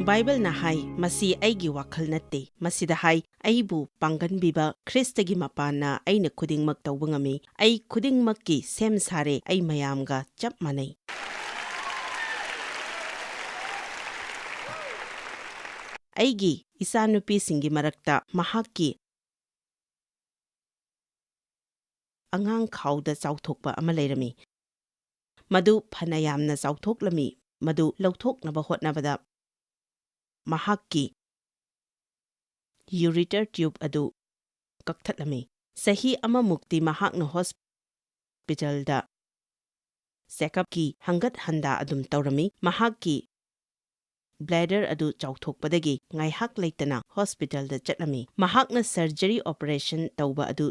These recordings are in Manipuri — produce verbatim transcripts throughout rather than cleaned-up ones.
ꯕꯥꯏꯕꯜꯅ ꯍꯥꯏ, "ꯃꯁꯤ ꯑꯩꯒꯤ ꯋꯥꯈꯜ ꯅꯠꯇꯦ"꯫ ꯃꯁꯤꯗ ꯍꯥꯏ, "ꯑꯩꯕꯨ ꯄꯥꯡꯒꯟꯕꯤꯕ ꯈ꯭ꯔꯤꯁꯇꯒꯤ ꯃꯄꯥꯟꯅ ꯑꯩꯅ ꯈꯨꯗꯤꯡꯃꯛ ꯇꯧꯕ ꯉꯝꯃꯤ꯫ ꯑꯩ ꯈꯨꯗꯤꯡꯃꯛꯀꯤ ꯁꯦꯝ ꯁꯥꯔꯦ, ꯑꯩ ꯃꯌꯥꯝꯒ ꯆꯞ ꯃꯥꯟꯅꯩ"꯫ ꯑꯩꯒꯤ ꯏꯆꯥꯅꯨꯄꯤꯁꯤꯡꯒꯤ ꯃꯔꯛꯇ ꯃꯍꯥꯛꯀꯤ ꯑꯉꯥꯡ ꯈꯥꯎꯗ ꯆꯥꯎꯊꯣꯛꯄ ꯑꯃ ꯂꯩꯔꯝꯃꯤ꯫ ꯃꯗꯨ ꯐꯅ ꯌꯥꯝꯅ ꯆꯥꯎꯊꯣꯛꯂꯝꯃꯤ, ꯃꯗꯨ ꯂꯧꯊꯣꯛꯅꯕ ꯍꯣꯠꯅꯕꯗ ꯃꯍꯥꯛꯀꯤ ureter tube ꯑꯗꯨ ꯀꯛꯊꯠꯂꯝꯃꯤ꯫ ꯆꯍꯤ ꯑꯃꯃꯨꯛꯇꯤ ꯃꯍꯥꯛꯅ ꯍꯣꯁꯄꯤꯇꯥꯜꯗ ꯆꯦꯀꯞꯀꯤ ꯍꯪꯒꯠ ꯍꯟꯗꯥ ꯑꯗꯨꯝ ꯇꯧꯔꯝꯃꯤ꯫ ꯃꯍꯥꯛꯀꯤ bladder ꯑꯗꯨ ꯆꯥꯎꯊꯣꯛꯄꯗꯒꯤ ꯉꯥꯏꯍꯥꯛ ꯂꯩꯇꯅ ꯍꯣꯁꯄꯤꯇꯥꯜꯗ ꯆꯠꯂꯝꯃꯤ꯫ ꯃꯍꯥꯛꯅ surgery operation ꯇꯧꯕ ꯑꯗꯨ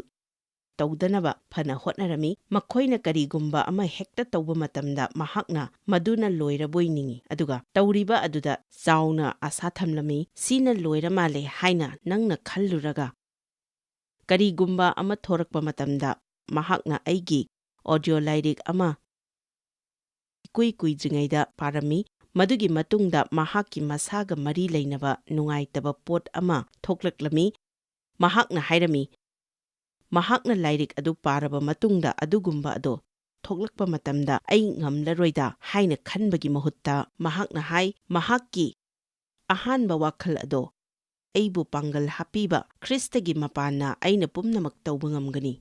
ꯇꯧꯗꯅꯕ ꯐꯅ ꯍꯣꯠꯅꯔꯝꯃꯤ꯫ ꯃꯈꯣꯏꯅ ꯀꯔꯤꯒꯨꯝꯕ ꯑꯃ ꯍꯦꯛꯇ ꯇꯧꯕ ꯃꯇꯝꯗ ꯃꯍꯥꯛꯅ ꯃꯗꯨꯅ ꯂꯣꯏꯔꯕꯣꯏ ꯅꯤꯡꯏ, ꯑꯗꯨꯒ ꯇꯧꯔꯤꯕ ꯑꯗꯨꯗ ꯆꯥꯎꯅ ꯑꯥꯁꯥ ꯊꯝꯂꯝꯃꯤ꯫ "ꯁꯤꯅ ꯂꯣꯏꯔ ꯃꯥꯜꯂꯦ" ꯍꯥꯏꯅ ꯅꯪꯅ ꯈꯜꯂꯨꯔꯒ, ꯀꯔꯤꯒꯨꯝꯕ ꯑꯃ ꯊꯣꯔꯛꯄ ꯃꯇꯝꯗ ꯃꯍꯥꯛꯅ ꯑꯩꯒꯤ audio ꯂꯥꯏꯔꯤꯛ ꯑꯃ ꯏꯀꯨꯏ ꯀꯨꯏꯗ꯭ꯔꯤꯉꯩꯗ ꯄꯥꯔꯝꯃꯤ꯫ ꯃꯗꯨꯒꯤ ꯃꯇꯨꯡꯗ ꯃꯍꯥꯛꯀꯤ ꯃꯁꯥꯒ ꯃꯔꯤ ꯂꯩꯅꯕ ꯅꯨꯡꯉꯥꯏꯇꯕ ꯄꯣꯠ ꯑꯃ ꯊꯣꯛꯂꯛꯂꯝꯃꯤ꯫ ꯃꯍꯥꯛꯅ ꯍꯥꯏꯔꯝꯃꯤ, ꯃꯍꯥꯛꯅ ꯂꯥꯏꯔꯤꯛ ꯑꯗꯨ ꯄꯥꯔꯕ ꯃꯇꯨꯡꯗ ꯑꯗꯨꯒꯨꯝꯕ ꯑꯗꯣ ꯊꯣꯛꯂꯛꯄ ꯃꯇꯝꯗ ꯑꯩ ꯉꯝꯂꯔꯣꯏꯗ ꯍꯥꯏꯅ ꯈꯟꯕꯒꯤ ꯃꯍꯨꯠꯇ, ꯃꯍꯥꯛꯅ ꯍꯥꯏ, ꯃꯍꯥꯛꯀꯤ ꯑꯍꯥꯟꯕ ꯋꯥꯈꯜ ꯑꯗꯣ, "ꯑꯩꯕꯨ ꯄꯥꯡꯒꯜ ꯍꯥꯞꯄꯤꯕ ꯈ꯭ꯔꯤꯁꯇꯒꯤ ꯃꯄꯥꯟꯅ ꯑꯩꯅ ꯄꯨꯝꯅꯃꯛ ꯇꯧꯕ ꯉꯝꯒꯅꯤ"꯫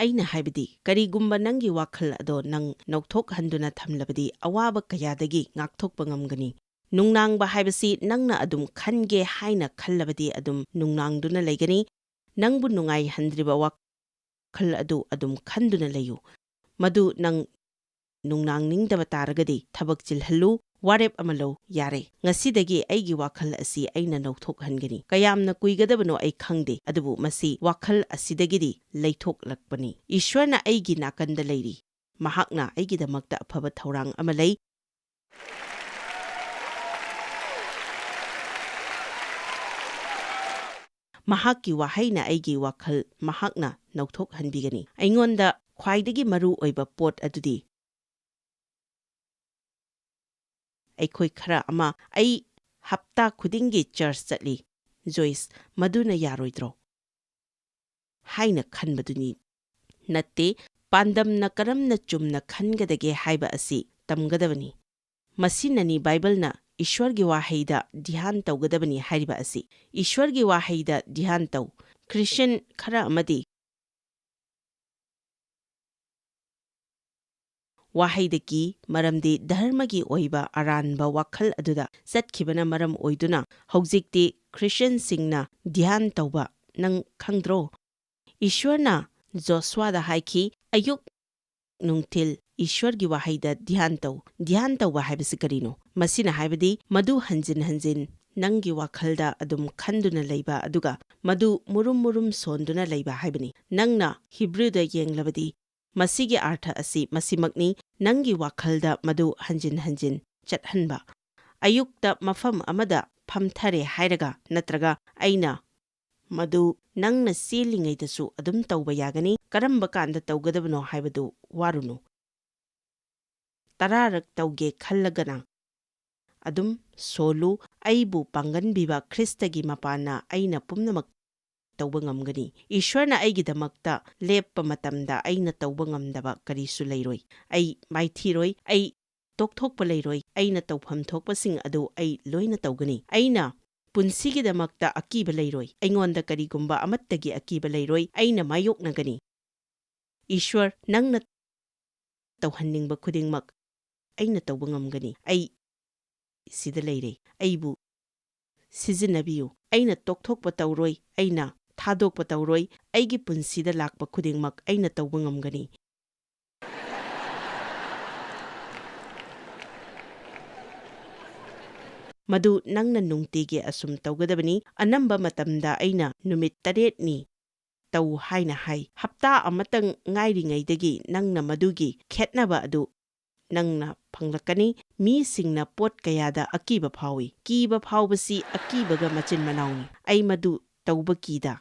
ꯑꯩꯅ ꯍꯥꯏꯕꯗꯤ, ꯀꯔꯤꯒꯨꯝꯕ ꯅꯪꯒꯤ ꯋꯥꯈꯜ ꯑꯗꯣ ꯅꯪ ꯅꯧꯊꯣꯛꯍꯟꯗꯨꯅ ꯊꯝꯂꯕꯗꯤ, ꯑꯋꯥꯕ ꯀꯌꯥꯗꯒꯤ ꯉꯥꯛꯊꯣꯛꯄ ꯉꯝꯒꯅꯤ꯫ ꯅꯨꯡꯅꯥꯡꯕ ꯍꯥꯏꯕꯁꯤ ꯅꯪꯅ ꯑꯗꯨꯝ ꯈꯟꯒꯦ ꯍꯥꯏꯅ ꯈꯜꯂꯕꯗꯤ ꯑꯗꯨꯝ ꯅꯨꯡꯅꯥꯡꯗꯨꯅ ꯂꯩꯒꯅꯤ꯫ ꯅꯪꯕꯨ ꯅꯨꯡꯉꯥꯏꯍꯟꯗ꯭ꯔꯤꯕ ꯋꯥꯈꯜ ꯑꯗꯨ ꯑꯗꯨꯝ ꯈꯟꯗꯨꯅ ꯂꯩꯌꯨ꯫ ꯃꯗꯨ ꯅꯪ ꯅꯨꯡꯅꯥꯡꯅꯤꯡꯗꯕ ꯇꯥꯔꯒꯗꯤ ꯊꯕꯛ ꯆꯤꯜꯍꯜꯂꯨ, ꯋꯥꯔꯦꯞ ꯑꯃ ꯂꯧ, ꯌꯥꯔꯦ꯫ "ꯉꯁꯤꯗꯒꯤ ꯑꯩꯒꯤ ꯋꯥꯈꯜ ꯑꯁꯤ ꯑꯩꯅ ꯂꯧꯊꯣꯛꯍꯟꯒꯅꯤ"꯫ ꯀꯌꯥꯝꯅ ꯀꯨꯏꯒꯗꯕꯅꯣ ꯑꯩ ꯈꯪꯗꯦ, ꯑꯗꯨꯕꯨ ꯃꯁꯤ ꯋꯥꯈꯜ ꯑꯁꯤꯗꯒꯤꯗꯤ ꯂꯩꯊꯣꯛꯂꯛꯄꯅꯤ꯫ ꯏꯁ꯭ꯋꯔꯅ ꯑꯩꯒꯤ ꯅꯥꯀꯟꯗ ꯂꯩꯔꯤ꯫ ꯃꯍꯥꯛꯅ ꯑꯩꯒꯤꯗꯃꯛꯇ ꯑꯐꯕ ꯊꯧꯔꯥꯡ ꯑꯃ ꯂꯩ꯫ ꯃꯍꯥꯛꯀꯤ ꯋꯥꯍꯩꯅ ꯑꯩꯒꯤ ꯋꯥꯈꯜ ꯃꯍꯥꯛꯅ ꯅꯧꯊꯣꯛꯍꯟꯕꯤꯒꯅꯤ꯫ ꯑꯩꯉꯣꯟꯗ ꯈ꯭ꯋꯥꯏꯗꯒꯤ ꯃꯔꯨ ꯑꯣꯏꯕ ꯄꯣꯠ ꯑꯗꯨꯗꯤ ꯑꯩꯈꯣꯏ ꯈꯔ ꯑꯃ, ꯑꯩ ꯍꯞꯇꯥ ꯈꯨꯗꯤꯡꯒꯤ ꯆꯔꯆ ꯆꯠꯂꯤ꯫ ꯖꯣꯏꯁ, ꯃꯗꯨꯅ ꯌꯥꯔꯣꯏꯗ꯭ꯔꯣ?" ꯍꯥꯏꯅ ꯈꯟꯕꯗꯨꯅꯤ꯫ ꯅꯠꯇꯦ, ꯄꯥꯟꯗꯝꯅ ꯀꯔꯝꯅ ꯆꯨꯝꯅ ꯈꯟꯒꯗꯒꯦ ꯍꯥꯏꯕ ꯑꯁꯤ ꯇꯝꯒꯗꯕꯅꯤ꯫ ꯃꯁꯤꯅꯅꯤ ꯕꯥꯏꯕꯜꯅ ꯏꯁ꯭ꯋꯔꯒꯤ ꯋꯥꯍꯩꯗ ꯙ꯭ꯌꯥꯟ ꯇꯧꯒꯗꯕꯅꯤ ꯍꯥꯏꯔꯤꯕ ꯑꯁꯤ꯫ ꯏꯁ꯭ꯋꯔꯒꯤ ꯋꯥꯍꯩꯗ ꯙ꯭ꯌꯥꯟ ꯇꯧ꯫ ꯈ꯭ꯔꯤꯁꯇꯤꯌꯟ ꯈꯔ ꯑꯃꯗꯤ ꯋꯥꯍꯩꯗ ꯀꯤ, ꯃꯔꯝꯗꯤ ꯙꯔꯃꯒꯤ ꯑꯣꯏꯕ ꯑꯔꯥꯟꯕ ꯋꯥꯈꯜ ꯑꯗꯨꯗ ꯆꯠꯈꯤꯕꯅ ꯃꯔꯝ ꯑꯣꯏꯗꯨꯅ ꯍꯧꯖꯤꯛꯇꯤ ꯈ꯭ꯔꯤꯁꯇꯤꯌꯟꯁꯤꯡꯅ ꯙ꯭ꯌꯥꯟ ꯇꯧꯕ ꯅꯪ ꯈꯪꯗ꯭ꯔꯣ? ꯏꯁ꯭ꯋꯔꯅ ꯖꯣꯁꯨꯋꯥꯗ ꯍꯥꯏꯈꯤ, "ꯑꯌꯨꯛ ꯅꯨꯡꯊꯤꯜ ꯏꯁ꯭ꯋꯔꯒꯤ ꯋꯥꯍꯩꯗ ꯙ꯭ꯌꯥꯟ ꯇꯧ꯫" ꯙ꯭ꯌꯥꯟ ꯇꯧꯕ ꯍꯥꯏꯕꯁꯤ ꯀꯔꯤꯅꯣ? ꯃꯁꯤꯅ ꯍꯥꯏꯕꯗꯤ ꯃꯗꯨ ꯍꯟꯖꯤꯟ ꯍꯟꯖꯤꯟ ꯅꯪꯒꯤ ꯋꯥꯈꯜꯗ ꯑꯗꯨꯝ ꯈꯟꯗꯨꯅ ꯂꯩꯕ, ꯑꯗꯨꯒ ꯃꯗꯨ ꯃꯨꯔꯨꯝ ꯃꯨꯔꯨꯝ ꯁꯣꯟꯗꯨꯅ ꯂꯩꯕ ꯍꯥꯏꯕꯅꯤ꯫ ꯅꯪꯅ ꯍꯤꯕ꯭ꯔꯨꯗ ꯌꯦꯡꯂꯕꯗꯤ, ꯃꯁꯤꯒꯤ ꯑꯥꯔꯊ ꯑꯁꯤ ꯃꯁꯤꯃꯛꯅꯤ, ꯅꯪꯒꯤ ꯋꯥꯈꯜꯗ ꯃꯗꯨ ꯍꯟꯖꯤꯟ ꯍꯟꯖꯤꯟ ꯆꯠꯍꯟꯕ꯫ ꯑꯌꯨꯛꯇ ꯃꯐꯝ ꯑꯃꯗ ꯐꯝꯊꯔꯦ ꯍꯥꯏꯔꯒ, ꯅꯠꯇ꯭ꯔꯒ ꯑꯩꯅ ꯃꯗꯨ ꯅꯪꯅ ꯆꯦꯜꯂꯤꯉꯩꯗꯁꯨ ꯑꯗꯨꯝ ꯇꯧꯕ ꯌꯥꯒꯅꯤ, ꯀꯔꯝꯕ ꯀꯥꯟꯗ ꯇꯧꯒꯗꯕꯅꯣ ꯍꯥꯏꯕꯗꯨ ꯋꯥꯔꯨꯅꯨ꯫ ꯇꯔꯥꯔꯛ ꯇꯧꯒꯦ ꯈꯜꯂꯒꯅ ꯑꯗꯨꯝ ꯁꯣꯜꯂꯨ, "ꯑꯩꯕꯨ ꯄꯥꯡꯒꯟꯕꯤꯕ ꯈ꯭ꯔꯤꯁꯇꯒꯤ ꯃꯄꯥꯟꯅ ꯑꯩꯅ ꯄꯨꯝꯅꯃꯛ ꯇꯧꯕ ꯉꯝꯒꯅꯤ꯫ ꯏꯁ꯭ꯋꯔꯅ ꯑꯩꯒꯤꯗꯃꯛꯇ ꯂꯦꯞꯄ ꯃꯇꯝꯗ ꯑꯩꯅ ꯇꯧꯕ ꯉꯝꯗꯕ ꯀꯔꯤꯁꯨ ꯂꯩꯔꯣꯏ꯫ ꯑꯩ ꯃꯥꯏꯊꯤꯔꯣꯏ, ꯑꯩ ꯇꯣꯛꯊꯣꯛꯄ ꯂꯩꯔꯣꯏ, ꯑꯩꯅ ꯇꯧꯐꯝ ꯊꯣꯛꯄꯁꯤꯡ ꯑꯗꯨ ꯑꯩ ꯂꯣꯏꯅ ꯇꯧꯒꯅꯤ꯫ ꯑꯩꯅ ꯄꯨꯟꯁꯤꯒꯤꯗꯃꯛꯇ ꯑꯀꯤꯕ ꯂꯩꯔꯣꯏ, ꯑꯩꯉꯣꯟꯗ ꯀꯔꯤꯒꯨꯝꯕ ꯑꯃꯠꯇꯒꯤ ꯑꯀꯤꯕ ꯂꯩꯔꯣꯏ, ꯑꯩꯅ ꯃꯥꯌꯣꯛꯅꯒꯅꯤ꯫ ꯏꯁ꯭ꯋꯔ, ꯅꯪꯅ ꯇꯧꯍꯟꯅꯤꯡꯕ ꯈꯨꯗꯤꯡꯃꯛ ꯑꯩꯅ ꯇꯧꯕ ꯉꯝꯒꯅꯤ꯫ ꯑꯩ ꯁꯤꯗ ꯂꯩꯔꯦ꯫ ꯑꯩꯕꯨ ꯁꯤꯖꯤꯟꯅꯕꯤꯌꯨ꯫ ꯑꯩꯅ ꯇꯣꯛꯊꯣꯛꯄ ꯇꯧꯔꯣꯏ, ꯑꯩꯅ ꯊꯥꯗꯣꯛꯄ ꯇꯧꯔꯣꯏ, ꯑꯩꯒꯤ ꯄꯨꯟꯁꯤꯗ ꯂꯥꯛꯄ ꯈꯨꯗꯤꯡꯃꯛ ꯑꯩꯅ ꯇꯧꯕ ꯉꯝꯒꯅꯤ꯫" ꯃꯗꯨ ꯅꯪꯅ ꯅꯨꯡꯇꯤꯒꯤ ꯑꯁꯨꯝ ꯇꯧꯒꯗꯕꯅꯤ꯫ ꯑꯅꯝꯕ ꯃꯇꯝꯗ ꯑꯩꯅ ꯅꯨꯃꯤꯠ ꯇꯔꯦꯠꯅꯤ ꯇꯧ ꯍꯥꯏꯅ ꯍꯥꯏ꯫ ꯍꯞꯇꯥ ꯑꯃꯇꯪ ꯉꯥꯏꯔꯤꯉꯩꯗꯒꯤ ꯅꯪꯅ ꯃꯗꯨꯒꯤ ꯈꯦꯠꯅꯕ ꯑꯗꯨ ꯅꯪꯅ ꯐꯪꯂꯛꯀꯅꯤ꯫ ꯃꯤꯁꯤꯡꯅ ꯄꯣꯠ ꯀꯌꯥꯗ ꯑꯀꯤꯕ ꯐꯥꯎꯏ꯫ ꯀꯤꯕ ꯐꯥꯎꯕꯁꯤ ꯑꯀꯤꯕꯒ ꯃꯆꯤꯟ ꯃꯅꯥꯎꯅꯤ꯫ ꯑꯩ ꯃꯗꯨ ꯇꯧꯕ ꯀꯤꯗ꯫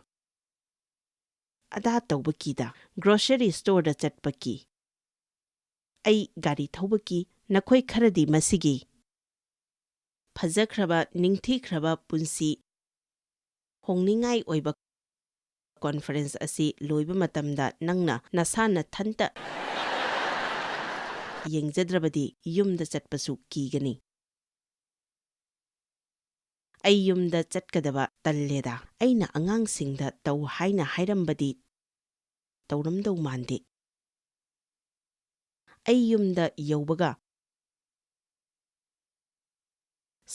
ꯑꯗꯥ ꯇꯧꯕ ꯀꯤꯗ꯫ ꯒ꯭ꯔꯣꯁꯔꯤ ꯁ꯭ꯇꯣꯔꯗ ꯆꯠꯄ ꯀꯤ꯫ ꯑꯩ ꯒꯥꯔꯤ ꯊꯧꯕ ꯀꯤ꯫ ꯅꯈꯣꯏ ꯈꯔꯗꯤ ꯃꯁꯤꯒꯤ ꯐꯖꯈ꯭ꯔꯕ, ꯅꯤꯡꯊꯤꯈ꯭ꯔꯕ ꯄꯨꯟꯁꯤ ꯍꯣꯡꯅꯤꯡꯉꯥꯏ ꯑꯣꯏꯕ ꯀꯣꯟꯐꯔꯦꯟꯁ ꯑꯁꯤ ꯂꯣꯏꯕ ꯃꯇꯝꯗ ꯅꯪꯅ ꯅꯁꯥ ꯅꯊꯟꯇ ꯌꯦꯡꯖꯗ꯭ꯔꯕꯗꯤ ꯌꯨꯝꯗ ꯆꯠꯄꯁꯨ ꯀꯤꯒꯅꯤ꯫ "ꯑꯩ ꯌꯨꯝꯗ ꯆꯠꯀꯗꯕ ꯇꯜꯂꯦꯗ꯫ ꯑꯩꯅ ꯑꯉꯥꯡꯁꯤꯡꯗ ꯇꯧ ꯍꯥꯏꯅ ꯍꯥꯏꯔꯝꯕꯗꯤ ꯇꯧꯔꯝꯗꯧ ꯃꯥꯟꯗꯦ꯫ ꯑꯩ ꯌꯨꯝꯗ ꯌꯧꯕꯒ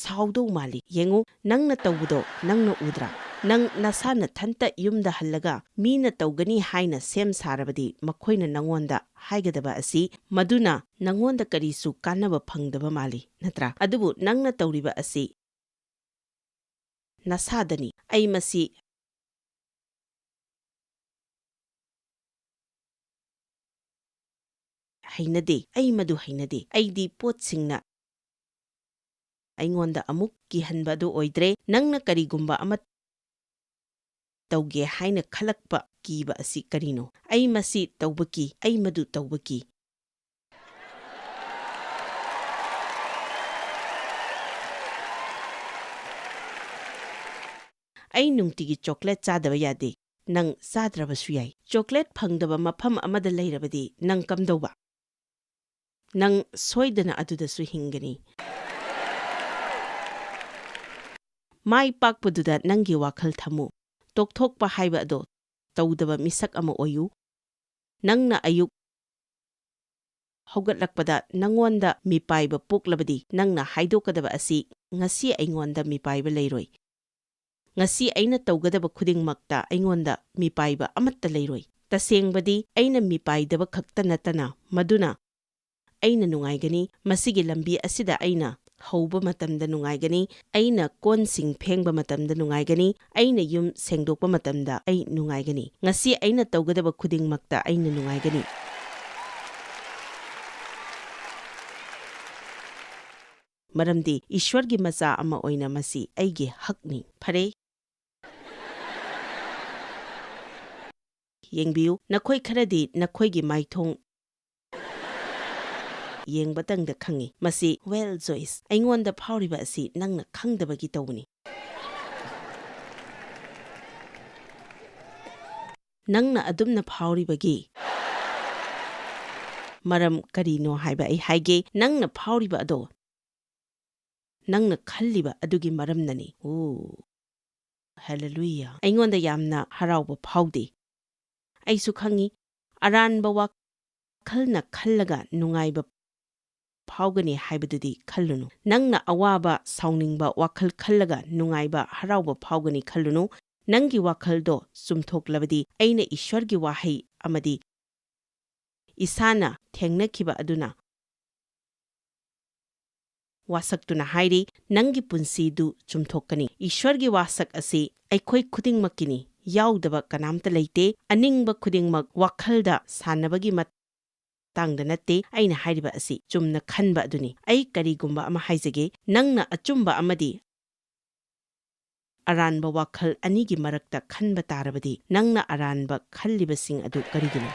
ꯁꯥꯎꯗꯧ ꯃꯥꯜꯂꯤ꯫ ꯌꯦꯡꯉꯨ, ꯅꯪꯅ ꯇꯧꯕꯗꯣ ꯅꯪꯅ ꯎꯗ꯭ꯔꯥ? ꯅꯪ ꯅꯁꯥ ꯅꯊꯟꯇ ꯌꯨꯝꯗ ꯍꯜꯂꯒ ꯃꯤꯅ ꯇꯧꯒꯅꯤ ꯍꯥꯏꯅ ꯁꯦꯝ ꯁꯥꯔꯕꯗꯤ ꯃꯈꯣꯏꯅ ꯅꯪꯉꯣꯟꯗ ꯍꯥꯏꯒꯗꯕ ꯑꯁꯤ ꯃꯗꯨꯅ ꯅꯪꯉꯣꯟꯗ ꯀꯔꯤꯁꯨ ꯀꯥꯟꯅꯕ ꯐꯪꯗꯕ ꯃꯥꯜꯂꯤ, ꯅꯠꯇ꯭ꯔꯥ? ꯑꯗꯨꯕꯨ ꯅꯪꯅ ꯇꯧꯔꯤꯕ ꯑꯁꯤ ꯅꯁꯥꯗꯅꯤ꯫ ꯑꯩ ꯃꯁꯤ ꯍꯩꯅꯗꯦ꯫ ꯑꯩ ꯃꯗꯨ ꯍꯩꯅꯗꯦ꯫ ꯑꯩꯗꯤ ꯄꯣꯠꯁꯤꯡꯅ ꯑꯩꯉꯣꯟꯗ ꯑꯃꯨꯛ ꯀꯤꯍꯟꯕ ꯑꯗꯨ ꯑꯣꯏꯗ꯭ꯔꯦ꯫ ꯅꯪꯅ ꯀꯔꯤꯒꯨꯝꯕ ꯑꯃ ꯇꯧꯒꯦ ꯍꯥꯏꯅ ꯈꯜꯂꯛꯄ ꯀꯤꯕ ꯑꯁꯤ ꯀꯔꯤꯅꯣ? ꯑꯩ ꯃꯁꯤ ꯇꯧꯕ ꯀꯤ, ꯑꯩ ꯃꯗꯨ ꯇꯧꯕ ꯀꯤ꯫ ꯑꯩ ꯅꯨꯡꯇꯤꯒꯤ ꯆꯣꯀ꯭ꯂꯦꯠ ꯆꯥꯗꯕ ꯌꯥꯗꯦ꯫ ꯅꯪ ꯆꯥꯗ꯭ꯔꯕꯁꯨ ꯌꯥꯏ꯫ ꯆꯣꯀ꯭ꯂꯦꯠ ꯐꯪꯗꯕ ꯃꯐꯝ ꯑꯃꯗ ꯂꯩꯔꯕꯗꯤ ꯅꯪ ꯀꯝꯗꯧꯕ? ꯅꯪ ꯁꯣꯏꯗꯅ ꯑꯗꯨꯗꯁꯨ ꯍꯤꯡꯒꯅꯤ꯫ ꯃꯥꯏ ꯄꯥꯛꯄꯗꯨꯗ ꯅꯪꯒꯤ ꯋꯥꯈꯜ ꯊꯝꯃꯨ꯫ ꯇꯣꯛꯊꯣꯛꯄ ꯍꯥꯏꯕ ꯑꯗꯣ ꯇꯧꯗꯕ ꯃꯤꯁꯛ ꯑꯃ ꯑꯣꯏꯌꯨ꯫ ꯅꯪꯅ ꯑꯌꯨꯛ ꯍꯧꯒꯠꯂꯛꯄꯗ ꯅꯪꯉꯣꯟꯗ ꯃꯤꯄꯥꯏꯕ ꯄꯣꯛꯂꯕꯗꯤ, ꯅꯪꯅ ꯍꯥꯏꯗꯣꯛꯀꯗꯕ ꯑꯁꯤ, "ꯉꯁꯤ ꯑꯩꯉꯣꯟꯗ ꯃꯤꯄꯥꯏꯕ ꯂꯩꯔꯣꯏ꯫ ꯉꯁꯤ ꯑꯩꯅ ꯇꯧꯒꯗꯕ ꯈꯨꯗꯤꯡꯃꯛꯇ ꯑꯩꯉꯣꯟꯗ ꯃꯤꯄꯥꯏꯕ ꯑꯃꯠꯇ ꯂꯩꯔꯣꯏ꯫ ꯇꯁꯦꯡꯕꯗꯤ ꯑꯩꯅ ꯃꯤꯄꯥꯏꯗꯕ ꯈꯛꯇ ꯅꯠꯇꯅ ꯃꯗꯨꯅ ꯑꯩꯅ ꯅꯨꯡꯉꯥꯏꯒꯅꯤ꯫ ꯃꯁꯤꯒꯤ ꯂꯝꯕꯤ ꯑꯁꯤꯗ ꯑꯩꯅ ꯍꯧꯕ ꯃꯇꯝꯗ ꯅꯨꯡꯉꯥꯏꯒꯅꯤ, ꯑꯩꯅ ꯀꯣꯟꯁꯤꯡ ꯐꯦꯡꯕ ꯃꯇꯝꯗ ꯅꯨꯡꯉꯥꯏꯒꯅꯤ, ꯑꯩꯅ ꯌꯨꯝ ꯁꯦꯡꯗꯣꯛꯄ ꯃꯇꯝꯗ ꯑꯩ ꯅꯨꯡꯉꯥꯏꯒꯅꯤ꯫ ꯉꯁꯤ ꯑꯩꯅ ꯇꯧꯒꯗꯕ ꯈꯨꯗꯤꯡꯃꯛꯇ ꯑꯩꯅ ꯅꯨꯡꯉꯥꯏꯒꯅꯤ꯫ ꯃꯔꯝꯗꯤ ꯏꯁ꯭ꯋꯔꯒꯤ ꯃꯆꯥ ꯑꯃ ꯑꯣꯏꯅ ꯃꯁꯤ ꯑꯩꯒꯤ ꯍꯛꯅꯤ"꯫ ꯐꯔꯦ꯫ ꯌꯦꯡꯕꯤꯌꯨ, ꯅꯈꯣꯏ ꯈꯔꯗꯤ ꯅꯈꯣꯏꯒꯤ ꯃꯥꯏꯊꯣꯡ ꯌꯦꯡꯕꯇꯪꯗ ꯈꯪꯉꯤ꯫ ꯃꯁꯤ, well, Joyce, ꯑꯩꯉꯣꯟꯗ ꯐꯥꯎꯔꯤꯕ ꯑꯁꯤ ꯅꯪꯅ ꯈꯪꯗꯕꯒꯤ ꯇꯧꯕꯅꯤ꯫ ꯅꯪꯅ ꯑꯗꯨꯝꯅ ꯐꯥꯎꯔꯤꯕꯒꯤ ꯃꯔꯝ ꯀꯔꯤꯅꯣ ꯍꯥꯏꯕ ꯑꯩ ꯍꯥꯏꯒꯦ꯫ ꯅꯪꯅ ꯐꯥꯎꯔꯤꯕ ꯑꯗꯣ ꯅꯪꯅ ꯈꯜꯂꯤꯕ ꯑꯗꯨꯒꯤ ꯃꯔꯝꯅꯅꯤ꯫ ꯑꯣ, ꯍꯦꯂꯦꯂꯨꯌꯥ! ꯑꯩꯉꯣꯟꯗ ꯌꯥꯝꯅ ꯍꯔꯥꯎꯕ ꯐꯥꯎꯗꯦ꯫ ꯑꯩꯁꯨ ꯈꯪꯏ, ꯑꯔꯥꯟꯕ ꯋꯥꯈꯜꯅ ꯈꯜꯂꯒ ꯅꯨꯡꯉꯥꯏꯕ ꯐꯥꯎꯒꯅꯤ ꯍꯥꯏꯕꯗꯨꯗꯤ ꯈꯜꯂꯨꯅꯨ꯫ ꯅꯪꯅ ꯑꯋꯥꯕ, ꯁꯥꯎꯅꯤꯡꯕ ꯋꯥꯈꯜ ꯈꯜꯂꯒ ꯅꯨꯡꯉꯥꯏꯕ, ꯍꯔꯥꯎꯕ ꯐꯥꯎꯒꯅꯤ ꯈꯜꯂꯨꯅꯨ꯫ ꯅꯪꯒꯤ ꯋꯥꯈꯜꯗꯣ ꯆꯨꯝꯊꯣꯛꯂꯕꯗꯤ ꯑꯩꯅ ꯏꯁ꯭ꯋꯔꯒꯤ ꯋꯥꯍꯩ ꯑꯃꯗꯤ ꯏꯁꯥꯅ ꯊꯦꯡꯅꯈꯤꯕ ꯑꯗꯨꯅ ꯋꯥꯁꯛꯇꯨꯅ ꯍꯥꯏꯔꯤ, "ꯅꯪꯒꯤ ꯄꯨꯟꯁꯤꯗꯨ ꯆꯨꯝꯊꯣꯛꯀꯅꯤ꯫" ꯏꯁ꯭ꯋꯔꯒꯤ ꯋꯥꯁꯛ ꯑꯁꯤ ꯑꯩꯈꯣꯏ ꯈꯨꯗꯤꯡꯃꯛꯀꯤꯅꯤ, ꯌꯥꯎꯗꯕ ꯀꯅꯥꯝꯇ ꯂꯩꯇꯦ꯫ ꯑꯅꯤꯡꯕ ꯈꯨꯗꯤꯡꯃꯛ ꯋꯥꯈꯜꯗ ꯁꯥꯟꯅꯕꯒꯤ ꯃꯇꯥꯡꯗ ꯅꯠꯇꯦ꯫ ꯑꯩꯅ ꯍꯥꯏꯔꯤꯕ ꯑꯁꯤ ꯆꯨꯝꯅ ꯈꯟꯕ ꯑꯗꯨꯅꯤ꯫ ꯑꯩ ꯀꯔꯤꯒꯨꯝꯕ ꯑꯃ ꯍꯥꯏꯖꯒꯦ, ꯅꯪꯅ ꯑꯆꯨꯝꯕ ꯑꯃꯗꯤ ꯑꯔꯥꯟꯕ ꯋꯥꯈꯜ ꯑꯅꯤꯒꯤ ꯃꯔꯛꯇ ꯈꯟꯕ ꯇꯥꯔꯕꯗꯤ, ꯅꯪꯅ ꯑꯔꯥꯟꯕ ꯈꯜꯂꯤꯕꯁꯤꯡ ꯑꯗꯨ ꯀꯔꯤꯒꯤꯅꯣ?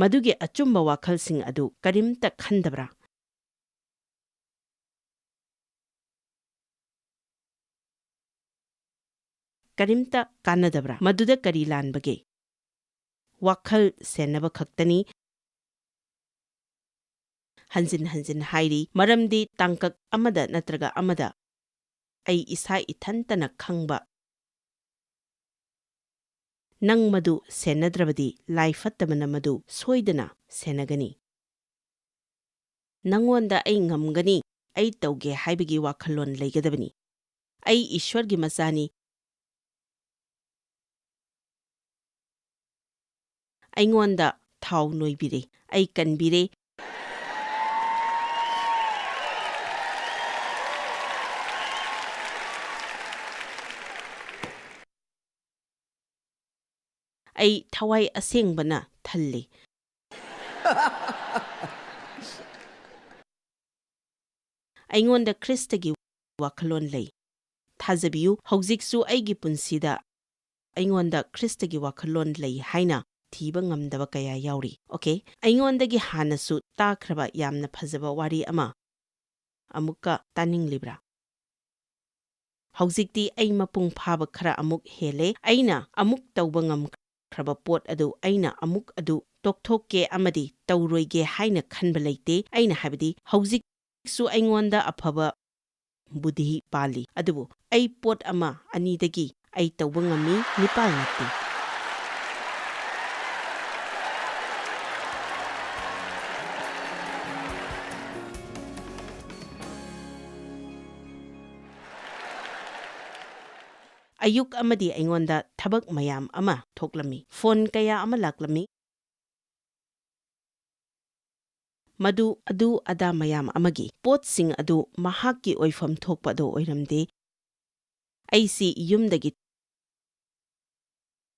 ꯃꯗꯨꯒꯤ ꯑꯆꯨꯝꯕ ꯋꯥꯈꯜꯁꯤꯡ ꯑꯗꯨ ꯀꯔꯤꯝꯇ ꯈꯟꯗꯕ꯭ꯔꯥ? ꯀꯔꯤꯝꯇ ꯀꯥꯟꯅꯗꯕ꯭ꯔꯥ? ꯃꯗꯨꯗ ꯀꯔꯤ ꯂꯥꯟꯕꯒꯦ? ꯋꯥꯈꯜ ꯁꯦꯟꯅꯕ ꯈꯛꯇꯅꯤ꯫ ꯍꯟꯖꯤꯟ ꯍꯟꯖꯤꯟ ꯍꯥꯏꯔꯤ, ꯃꯔꯝꯗꯤ ꯇꯥꯡꯀꯛ ꯑꯃꯗ ꯅꯠꯇ꯭ꯔꯒ ꯑꯃꯗ ꯑꯩ ꯏꯁꯥ ꯏꯊꯟꯇꯅ ꯈꯪꯕ, ꯅꯪ ꯃꯗꯨ ꯁꯦꯟꯅꯗ꯭ꯔꯕꯗꯤ ꯂꯥꯏ ꯐꯠꯇꯕꯅ ꯃꯗꯨ ꯁꯣꯏꯗꯅ ꯁꯦꯟꯅꯒꯅꯤ꯫ ꯅꯪꯉꯣꯟꯗ "ꯑꯩ ꯉꯝꯒꯅꯤ, ꯑꯩ ꯇꯧꯒꯦ" ꯍꯥꯏꯕꯒꯤ ꯋꯥꯈꯜꯂꯣꯟ ꯂꯩꯒꯗꯕꯅꯤ꯫ "ꯑꯩ ꯏꯁ꯭ꯋꯔꯒꯤ ꯃꯆꯥꯅꯤ꯫ ꯑꯩꯉꯣꯟꯗ ꯊꯥꯎ ꯅꯣꯏꯕꯤꯔꯦ, ꯑꯩ ꯀꯟꯕꯤꯔꯦ꯫ ꯑꯩ ꯊꯋꯥꯏ ꯑꯁꯦꯡꯕꯅ ꯊꯜꯂꯤ꯫ ꯑꯩꯉꯣꯟꯗ ꯈ꯭ꯔꯤꯁꯇꯒꯤ ꯋꯥꯈꯜꯂꯣꯟ ꯂꯩ꯫ ꯊꯥꯖꯕꯤꯌꯨ, ꯍꯧꯖꯤꯛꯁꯨ ꯑꯩꯒꯤ ꯄꯨꯟꯁꯤꯗ ꯑꯩꯉꯣꯟꯗ ꯈ꯭ꯔꯤꯁꯇꯒꯤ ꯋꯥꯈꯜꯂꯣꯟ ꯂꯩ ꯍꯥꯏꯅ ꯊꯤꯕ ꯉꯝꯗꯕ ꯀꯌꯥ ꯌꯥꯎꯔꯤ꯫ ꯑꯣꯀꯦ, ꯑꯩꯉꯣꯟꯗꯒꯤ ꯍꯥꯟꯅꯁꯨ ꯇꯥꯈ꯭ꯔꯕ ꯌꯥꯝꯅ ꯐꯖꯕ ꯋꯥꯔꯤ ꯑꯃ ꯑꯃꯨꯛꯀ ꯇꯥꯅꯤꯡꯂꯤꯕ꯭ꯔꯥ? ꯍꯧꯖꯤꯛꯇꯤ ꯑꯩ ꯃꯄꯨꯡ ꯐꯥꯕ ꯈꯔ ꯑꯃꯨꯛ ꯍꯦꯜꯂꯦ꯫ ꯑꯩꯅ ꯑꯃꯨꯛ ꯇꯧꯕ ꯉꯝꯈ꯭ꯔꯕ ꯄꯣꯠ ꯑꯗꯨ ꯑꯩꯅ ꯑꯃꯨꯛ ꯑꯗꯨ ꯇꯣꯛꯊꯣꯛꯀꯦ ꯑꯃꯗꯤ ꯇꯧꯔꯣꯏꯒꯦ ꯍꯥꯏꯅ ꯈꯟꯕ ꯂꯩꯇꯦ꯫ ꯑꯩꯅ ꯍꯥꯏꯕꯗꯤ, ꯍꯧꯖꯤꯛꯁꯨ ꯑꯩꯉꯣꯟꯗ ꯑꯐꯕ ꯕꯨꯙꯤ ꯄꯥꯜꯂꯤ, ꯑꯗꯨꯕꯨ ꯑꯩ ꯄꯣꯠ ꯑꯃ ꯑꯅꯤꯗꯒꯤ ꯑꯩ ꯇꯧꯕ ꯉꯝꯃꯤ, ꯅꯤꯄꯥꯜ ꯅꯠꯇꯦ꯫ ꯑꯌꯨꯛ ꯑꯃꯗꯤ ꯑꯩꯉꯣꯟꯗ ꯊꯕꯛ ꯃꯌꯥꯝ ꯑꯃ ꯊꯣꯛꯂꯝꯃꯤ꯫ ꯐꯣꯟ ꯀꯌꯥ ꯑꯃ ꯂꯥꯛꯂꯝꯃꯤ꯫ ꯃꯗꯨ ꯑꯗꯨ ꯑꯗꯥ ꯃꯌꯥꯝ ꯑꯃꯒꯤ ꯄꯣꯠꯁꯤꯡ ꯑꯗꯨ ꯃꯍꯥꯛꯀꯤ ꯑꯣꯏꯐꯝ ꯊꯣꯛꯄ ꯑꯗꯨ ꯑꯣꯏꯔꯝꯗꯦ꯫ ꯑꯩꯁꯤ ꯌꯨꯝꯗꯒꯤ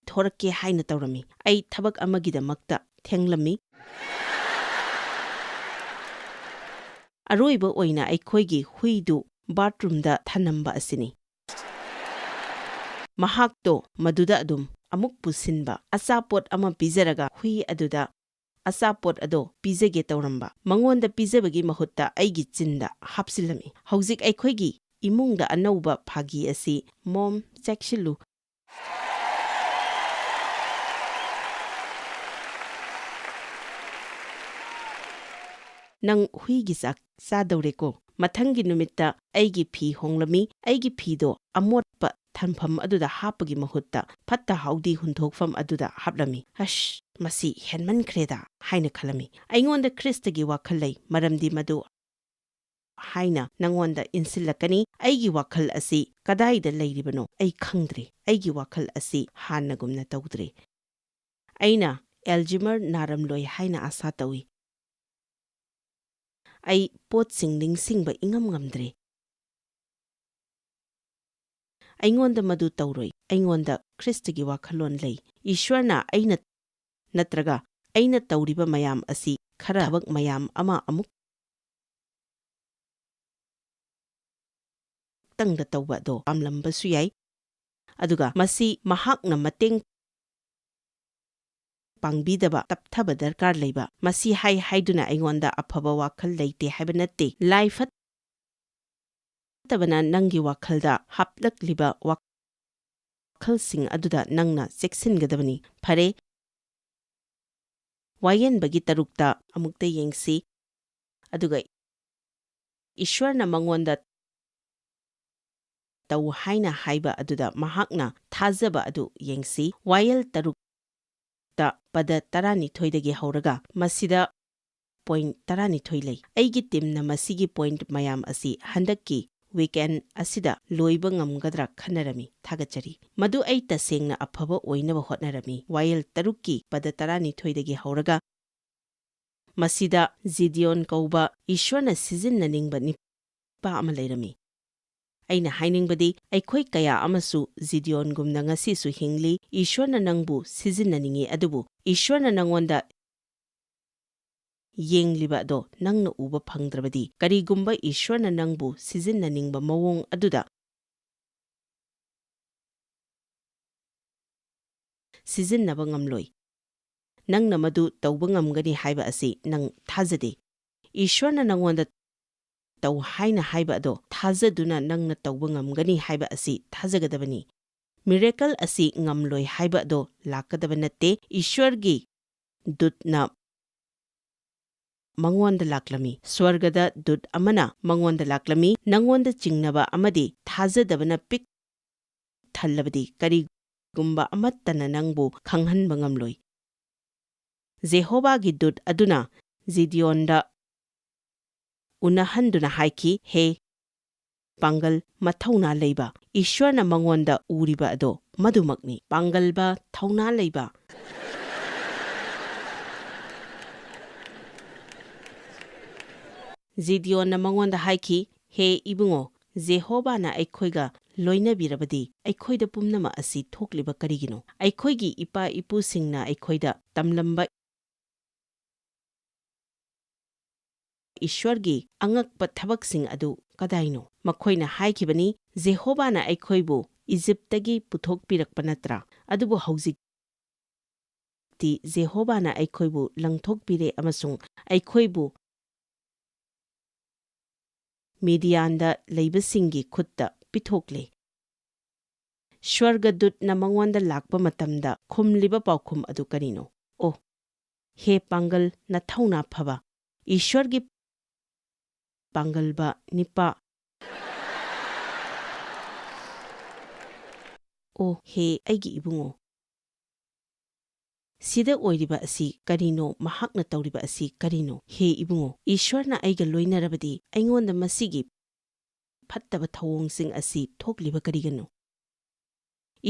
ꯊꯣꯔꯛꯀꯦ ꯍꯥꯏꯅ ꯇꯧꯔꯝꯃꯤ꯫ ꯑꯩ ꯊꯕꯛ ꯑꯃꯒꯤꯗꯃꯛꯇ ꯊꯦꯡꯂꯝꯃꯤ꯫ ꯑꯔꯣꯏꯕ ꯑꯣꯏꯅ ꯑꯩꯈꯣꯏꯒꯤ ꯍꯨꯏꯗꯨ ꯕꯥꯊꯔꯨꯝꯗ ꯊꯅꯝꯕ ꯑꯁꯤꯅꯤ꯫ ꯃꯍꯥꯛꯇꯣ ꯃꯗꯨꯗ ꯑꯗꯨꯝ ꯑꯃꯨꯛ ꯄꯨꯁꯤꯟꯕ, ꯑꯆꯥꯄꯣꯠ ꯑꯃ ꯄꯤꯖꯔꯒ ꯍꯨꯏ ꯑꯗꯨꯗ ꯑꯆꯥꯄꯣꯠ ꯑꯗꯣ ꯄꯤꯖꯒꯦ ꯇꯧꯔꯝꯕ꯫ ꯃꯉꯣꯟꯗ ꯄꯤꯖꯕꯒꯤ ꯃꯍꯨꯠꯇ ꯑꯩꯒꯤ ꯆꯤꯟꯗ ꯍꯥꯞꯆꯤꯜꯂꯝꯃꯤ꯫ ꯍꯧꯖꯤꯛ ꯑꯩꯈꯣꯏꯒꯤ ꯏꯃꯨꯡꯗ ꯑꯅꯧꯕ ꯐꯥꯒꯤ ꯑꯁꯤ, "ꯃꯣꯝ, ꯆꯦꯛꯁꯤꯜꯂꯨ꯫ ꯅꯪ ꯍꯨꯏꯒꯤ ꯆꯥꯛ ꯆꯥꯗꯧꯔꯦꯀꯣ"꯫ ꯃꯊꯪꯒꯤ ꯅꯨꯃꯤꯠꯇ ꯑꯩꯒꯤ ꯐꯤ ꯍꯣꯡꯂꯝꯃꯤ꯫ ꯑꯩꯒꯤ ꯐꯤꯗꯣ ꯑꯃꯣꯠꯄ ꯊꯝꯐꯝ ꯑꯗꯨꯗ ꯍꯥꯞꯄꯒꯤ ꯃꯍꯨꯠꯇ ꯐꯠꯇ ꯍꯥꯎꯗꯤ ꯍꯨꯟꯗꯣꯛꯐꯝ ꯑꯗꯨꯗ ꯍꯥꯞꯂꯝꯃꯤ꯫ "ꯑꯁ, ꯃꯁꯤ ꯍꯦꯟꯃꯟꯈ꯭ꯔꯦꯗ" ꯍꯥꯏꯅ ꯈꯜꯂꯝꯃꯤ꯫ ꯑꯩꯉꯣꯟꯗ ꯈ꯭ꯔꯤꯁꯇꯒꯤ ꯋꯥꯈꯜ ꯂꯩ, ꯃꯔꯝꯗꯤ ꯃꯗꯨ ꯍꯥꯏꯅ ꯅꯉꯣꯟꯗ ꯏꯟꯁꯤꯜꯂꯛꯀꯅꯤ꯫ ꯑꯩꯒꯤ ꯋꯥꯈꯜ ꯑꯁꯤ ꯀꯗꯥꯏꯗ ꯂꯩꯔꯤꯕꯅꯣ ꯑꯩ ꯈꯪꯗ꯭ꯔꯦ꯫ ꯑꯩꯒꯤ ꯋꯥꯈꯜ ꯑꯁꯤ ꯍꯥꯟꯅꯒꯨꯝꯅ ꯇꯧꯗ꯭ꯔꯦ꯫ ꯑꯩꯅ ꯑꯦꯜꯖꯤꯃꯔ ꯅꯥꯔꯝꯂꯣꯏ ꯍꯥꯏꯅ ꯑꯥꯁꯥ ꯇꯧꯏ꯫ ꯑꯩ ꯄꯣꯠꯁꯤꯡ ꯅꯤꯡꯁꯤꯡꯕ ꯏꯉꯝ ꯉꯝꯗ꯭ꯔꯦ꯫ ꯑꯩꯉꯣꯟꯗ ꯃꯗꯨ ꯇꯧꯔꯣꯏ꯫ ꯑꯩꯉꯣꯟꯗ ꯈ꯭ꯔꯤꯁꯇꯒꯤ ꯋꯥꯈꯜꯂꯣꯟ ꯂꯩ꯫ ꯏꯁ꯭ꯋꯔꯅ ꯑꯩꯅ, ꯅꯠꯇ꯭ꯔꯒ ꯑꯩꯅ ꯇꯧꯔꯤꯕ ꯃꯌꯥꯝ ꯑꯁꯤ ꯈꯔ ꯊꯕꯛ ꯃꯌꯥꯝ ꯑꯃ ꯑꯃꯨꯛ ꯇꯪꯗ ꯇꯧꯕ ꯑꯗꯣ ꯄꯥꯝꯂꯝꯕꯁꯨ ꯌꯥꯏ꯫ ꯑꯗꯨꯒ ꯃꯁꯤ ꯃꯍꯥꯛꯅ ꯃꯇꯦꯡ ꯄꯥꯡꯕꯤꯗꯕ, ꯇꯞꯊꯕ ꯗꯔꯀꯥꯔ ꯂꯩꯕ꯫ ꯃꯁꯤ ꯍꯥꯏ ꯍꯥꯏꯗꯨꯅ ꯑꯩꯉꯣꯟꯗ ꯑꯐꯕ ꯋꯥꯈꯜ ꯂꯩꯇꯦ ꯍꯥꯏꯕ ꯅꯠꯇꯦ꯫ ꯂꯥꯏ ꯐꯠꯇꯕꯅ ꯅꯪꯒꯤ ꯋꯥꯈꯜꯗ ꯍꯥꯞꯂꯛꯂꯤꯕ ꯋꯥꯈꯜꯁꯤꯡ ꯑꯗꯨꯗ ꯅꯪꯅ ꯆꯦꯛꯁꯤꯟꯒꯗꯕꯅꯤ꯫ ꯐꯔꯦ, ꯋꯥꯌꯦꯟꯕꯒꯤ ꯇꯔꯨꯛꯇ ꯑꯃꯨꯛꯇ ꯌꯦꯡꯁꯤ꯫ ꯑꯗꯨꯒ ꯏꯁ꯭ꯋꯔꯅ ꯃꯉꯣꯟꯗ ꯇꯧ ꯍꯥꯏꯅ ꯍꯥꯏꯕ ꯑꯗꯨꯗ ꯃꯍꯥꯛꯅ ꯊꯥꯖꯕ ꯑꯗꯨ ꯌꯦꯡꯁꯤ꯫ ꯋꯥꯌꯦꯜ ꯇꯔꯨꯛꯇ ꯄꯗ ꯇꯔꯥꯅꯤꯊꯣꯏꯗꯒꯤ ꯍꯧꯔꯒ ꯃꯁꯤꯗ point ꯇꯔꯥꯅꯤꯊꯣꯏ ꯂꯩ꯫ ꯑꯩꯒꯤ ꯇꯤꯝꯅ ꯃꯁꯤꯒꯤ point ꯃꯌꯥꯝ ꯑꯁꯤ ꯍꯟꯗꯛꯀꯤ weekend ꯑꯁꯤꯗ ꯂꯣꯏꯕ ꯉꯝꯒꯗ꯭ꯔꯥ ꯈꯟꯅꯔꯝꯃꯤ꯫ ꯊꯥꯒꯠꯆꯔꯤ꯫ ꯃꯗꯨ ꯑꯩ ꯇꯁꯦꯡꯅ ꯑꯐꯕ ꯑꯣꯏꯅꯕ ꯍꯣꯠꯅꯔꯝꯃꯤ꯫ ꯋꯥꯌꯦꯜ ꯇꯔꯨꯛꯀꯤ ꯄꯗ ꯇꯔꯥꯅꯤꯊꯣꯏꯗꯒꯤ ꯍꯧꯔꯒ ꯃꯁꯤꯗ ꯖꯤꯗꯤꯌꯣꯟ ꯀꯧꯕ ꯏꯁ꯭ꯋꯔꯅ ꯁꯤꯖꯤꯟꯅꯅꯤꯡꯕ ꯅꯨꯄꯥ ꯑꯃ ꯂꯩꯔꯝꯃꯤ꯫ ꯑꯩꯅ ꯍꯥꯏꯅꯤꯡꯕꯗꯤ, ꯑꯩꯈꯣꯏ ꯀꯌꯥ ꯑꯃꯁꯨ ꯖꯤꯗꯤꯌꯣꯟꯒꯨꯝꯅ ꯉꯁꯤꯁꯨ ꯍꯤꯡꯂꯤ꯫ ꯏꯁ꯭ꯋꯔꯅ ꯅꯪꯕꯨ ꯁꯤꯖꯤꯟꯅꯅꯤꯡꯏ, ꯑꯗꯨꯕꯨ ꯏꯁ꯭ꯋꯔꯅ ꯅꯪꯉꯣꯟꯗ ꯌꯦꯡꯂꯤꯕ ꯑꯗꯣ ꯅꯪꯅ ꯎꯕ ꯐꯪꯗ꯭ꯔꯕꯗꯤ, ꯀꯔꯤꯒꯨꯝꯕ ꯏꯁ꯭ꯋꯔꯅ ꯅꯪꯕꯨ ꯁꯤꯖꯤꯟꯅꯅꯤꯡꯕ ꯃꯑꯣꯡ ꯑꯗꯨꯗ ꯁꯤꯖꯤꯟꯅꯕ ꯉꯝꯂꯣꯏ꯫ ꯅꯪꯅ ꯃꯗꯨ ꯇꯧꯕ ꯉꯝꯒꯅꯤ ꯍꯥꯏꯕ ꯑꯁꯤ ꯅꯪ ꯊꯥꯖꯗꯦ꯫ ꯏꯁ꯭ꯋꯔꯅ ꯅꯪꯉꯣꯟꯗ ꯇꯧ ꯍꯥꯏꯅ ꯍꯥꯏꯕ ꯑꯗꯣ ꯊꯥꯖꯗꯨꯅ ꯅꯪꯅ ꯇꯧꯕ ꯉꯝꯒꯅꯤ ꯍꯥꯏꯕ ꯑꯁꯤ ꯊꯥꯖꯒꯗꯕꯅꯤ꯫ Miracle ꯑꯁꯤ ꯉꯝꯂꯣꯏ ꯍꯥꯏꯕ ꯑꯗꯣ ꯂꯥꯛꯀꯗꯕ ꯅꯠꯇꯦ꯫ ꯏꯁ꯭ꯋꯔꯒꯤ ꯗꯨꯠꯅ ꯃꯉꯣꯟꯗ ꯂꯥꯛꯂꯝꯃꯤ꯫ ꯁ꯭ꯋꯔꯒꯗ ꯗꯨꯠ ꯑꯃꯅ ꯃꯉꯣꯟꯗ ꯂꯥꯛꯂꯝꯃꯤ, "ꯅꯉꯣꯟꯗ ꯆꯤꯡꯅꯕ ꯑꯃꯗꯤ ꯊꯥꯖꯗꯕꯅ ꯄꯤꯛ ꯊꯜꯂꯕꯗꯤ ꯀꯔꯤꯒꯨꯝꯕ ꯑꯃꯠꯇꯅ ꯅꯪꯕꯨ ꯈꯪꯍꯟꯕ ꯉꯝꯂꯣꯏ꯫" ꯖꯦꯍꯣꯚꯥꯒꯤ ꯗꯨꯠ ꯑꯗꯨꯅ ꯖꯤꯗꯤꯌꯣꯟꯗ ꯎꯅꯍꯟꯗꯨꯅ ꯍꯥꯏꯈꯤ, "ꯍꯦ ꯄꯥꯡꯒꯜ, ꯃꯊꯧꯅꯥ ꯂꯩꯕ, ꯏꯁ꯭ꯋꯔꯅ ꯃꯉꯣꯟꯗ ꯎꯔꯤꯕ ꯑꯗꯣ ꯃꯗꯨꯃꯛꯅꯤ꯫" ꯄꯥꯡꯒꯜꯕ, ꯊꯧꯅꯥ ꯂꯩꯕ꯫ ꯖꯤꯗꯤꯌꯣꯟꯅ ꯃꯉꯣꯟꯗ ꯍꯥꯏꯈꯤ, "ꯍꯦ ꯏꯕꯨꯡꯉꯣ, ꯖꯦꯍꯣꯚꯥꯅ ꯑꯩꯈꯣꯏꯒ ꯂꯣꯏꯅꯕꯤꯔꯕꯗꯤ ꯑꯩꯈꯣꯏꯗ ꯄꯨꯝꯅꯃꯛ ꯑꯁꯤ ꯊꯣꯛꯂꯤꯕ ꯀꯔꯤꯒꯤꯅꯣ? ꯑꯩꯈꯣꯏꯒꯤ ꯏꯄꯥ ꯏꯄꯨꯁꯤꯡꯅ ꯑꯩꯈꯣꯏꯗ ꯇꯝꯂꯝꯕ ꯏꯁ꯭ꯋꯔꯒꯤ ꯑꯉꯛꯄ ꯊꯕꯛꯁꯤꯡ ꯑꯗꯨ ꯀꯗꯥꯏꯅꯣ? ꯃꯈꯣꯏꯅ ꯍꯥꯏꯈꯤꯕꯅꯤ, ꯖꯦꯍꯣꯚꯥꯅ ꯑꯩꯈꯣꯏꯕꯨ ꯏꯖꯤꯞꯇꯒꯤ ꯄꯨꯊꯣꯛꯄꯤꯔꯛꯄ ꯅꯠꯇ꯭ꯔꯥ? ꯑꯗꯨꯕꯨ ꯍꯧꯖꯤꯛ ꯁ꯭ꯋꯔꯒꯗꯨꯠꯇꯤ ꯖꯦꯍꯣꯚꯥꯅ ꯑꯩꯈꯣꯏꯕꯨ ꯂꯪꯊꯣꯛꯄꯤꯔꯦ ꯑꯃꯁꯨꯡ ꯑꯩꯈꯣꯏꯕꯨ ꯃꯤꯗꯤꯌꯥꯟꯗ ꯂꯩꯕꯁꯤꯡꯒꯤ ꯈꯨꯠꯇ ꯄꯤꯊꯣꯛꯂꯦ꯫ ꯁ꯭ꯋꯔꯒꯗꯨꯠꯅ ꯃꯉꯣꯟꯗ ꯂꯥꯛꯄ ꯃꯇꯝꯗ ꯈꯨꯝꯂꯤꯕ ꯄꯥꯎꯈꯨꯝ ꯑꯗꯨ ꯀꯔꯤꯅꯣ? ꯑꯣ, ꯍꯦ ꯄꯥꯡꯒꯜ ꯅꯊꯧꯅꯥ ꯐꯕ, ꯏꯁ꯭ꯋꯔꯒꯤ ꯄꯥꯡꯒꯜꯕ ꯅꯤꯄꯥ꯫ ꯑꯣ, ꯍꯦ ꯑꯩꯒꯤ ꯏꯕꯨꯡꯉꯣ, ꯁꯤꯗ ꯑꯣꯏꯔꯤꯕ ꯑꯁꯤ ꯀꯔꯤꯅꯣ? ꯃꯍꯥꯛꯅ ꯇꯧꯔꯤꯕ ꯑꯁꯤ ꯀꯔꯤꯅꯣ? ꯍꯦ ꯏꯕꯨꯡꯉꯣ, ꯏꯁ꯭ꯋꯔꯅ ꯑꯩꯒ ꯂꯣꯏꯅꯔꯕꯗꯤ ꯑꯩꯉꯣꯟꯗ ꯃꯁꯤꯒꯤ ꯐꯠꯇꯕ ꯊꯧꯑꯣꯡꯁꯤꯡ ꯑꯁꯤ ꯊꯣꯛꯂꯤꯕ ꯀꯔꯤꯒꯤꯅꯣ?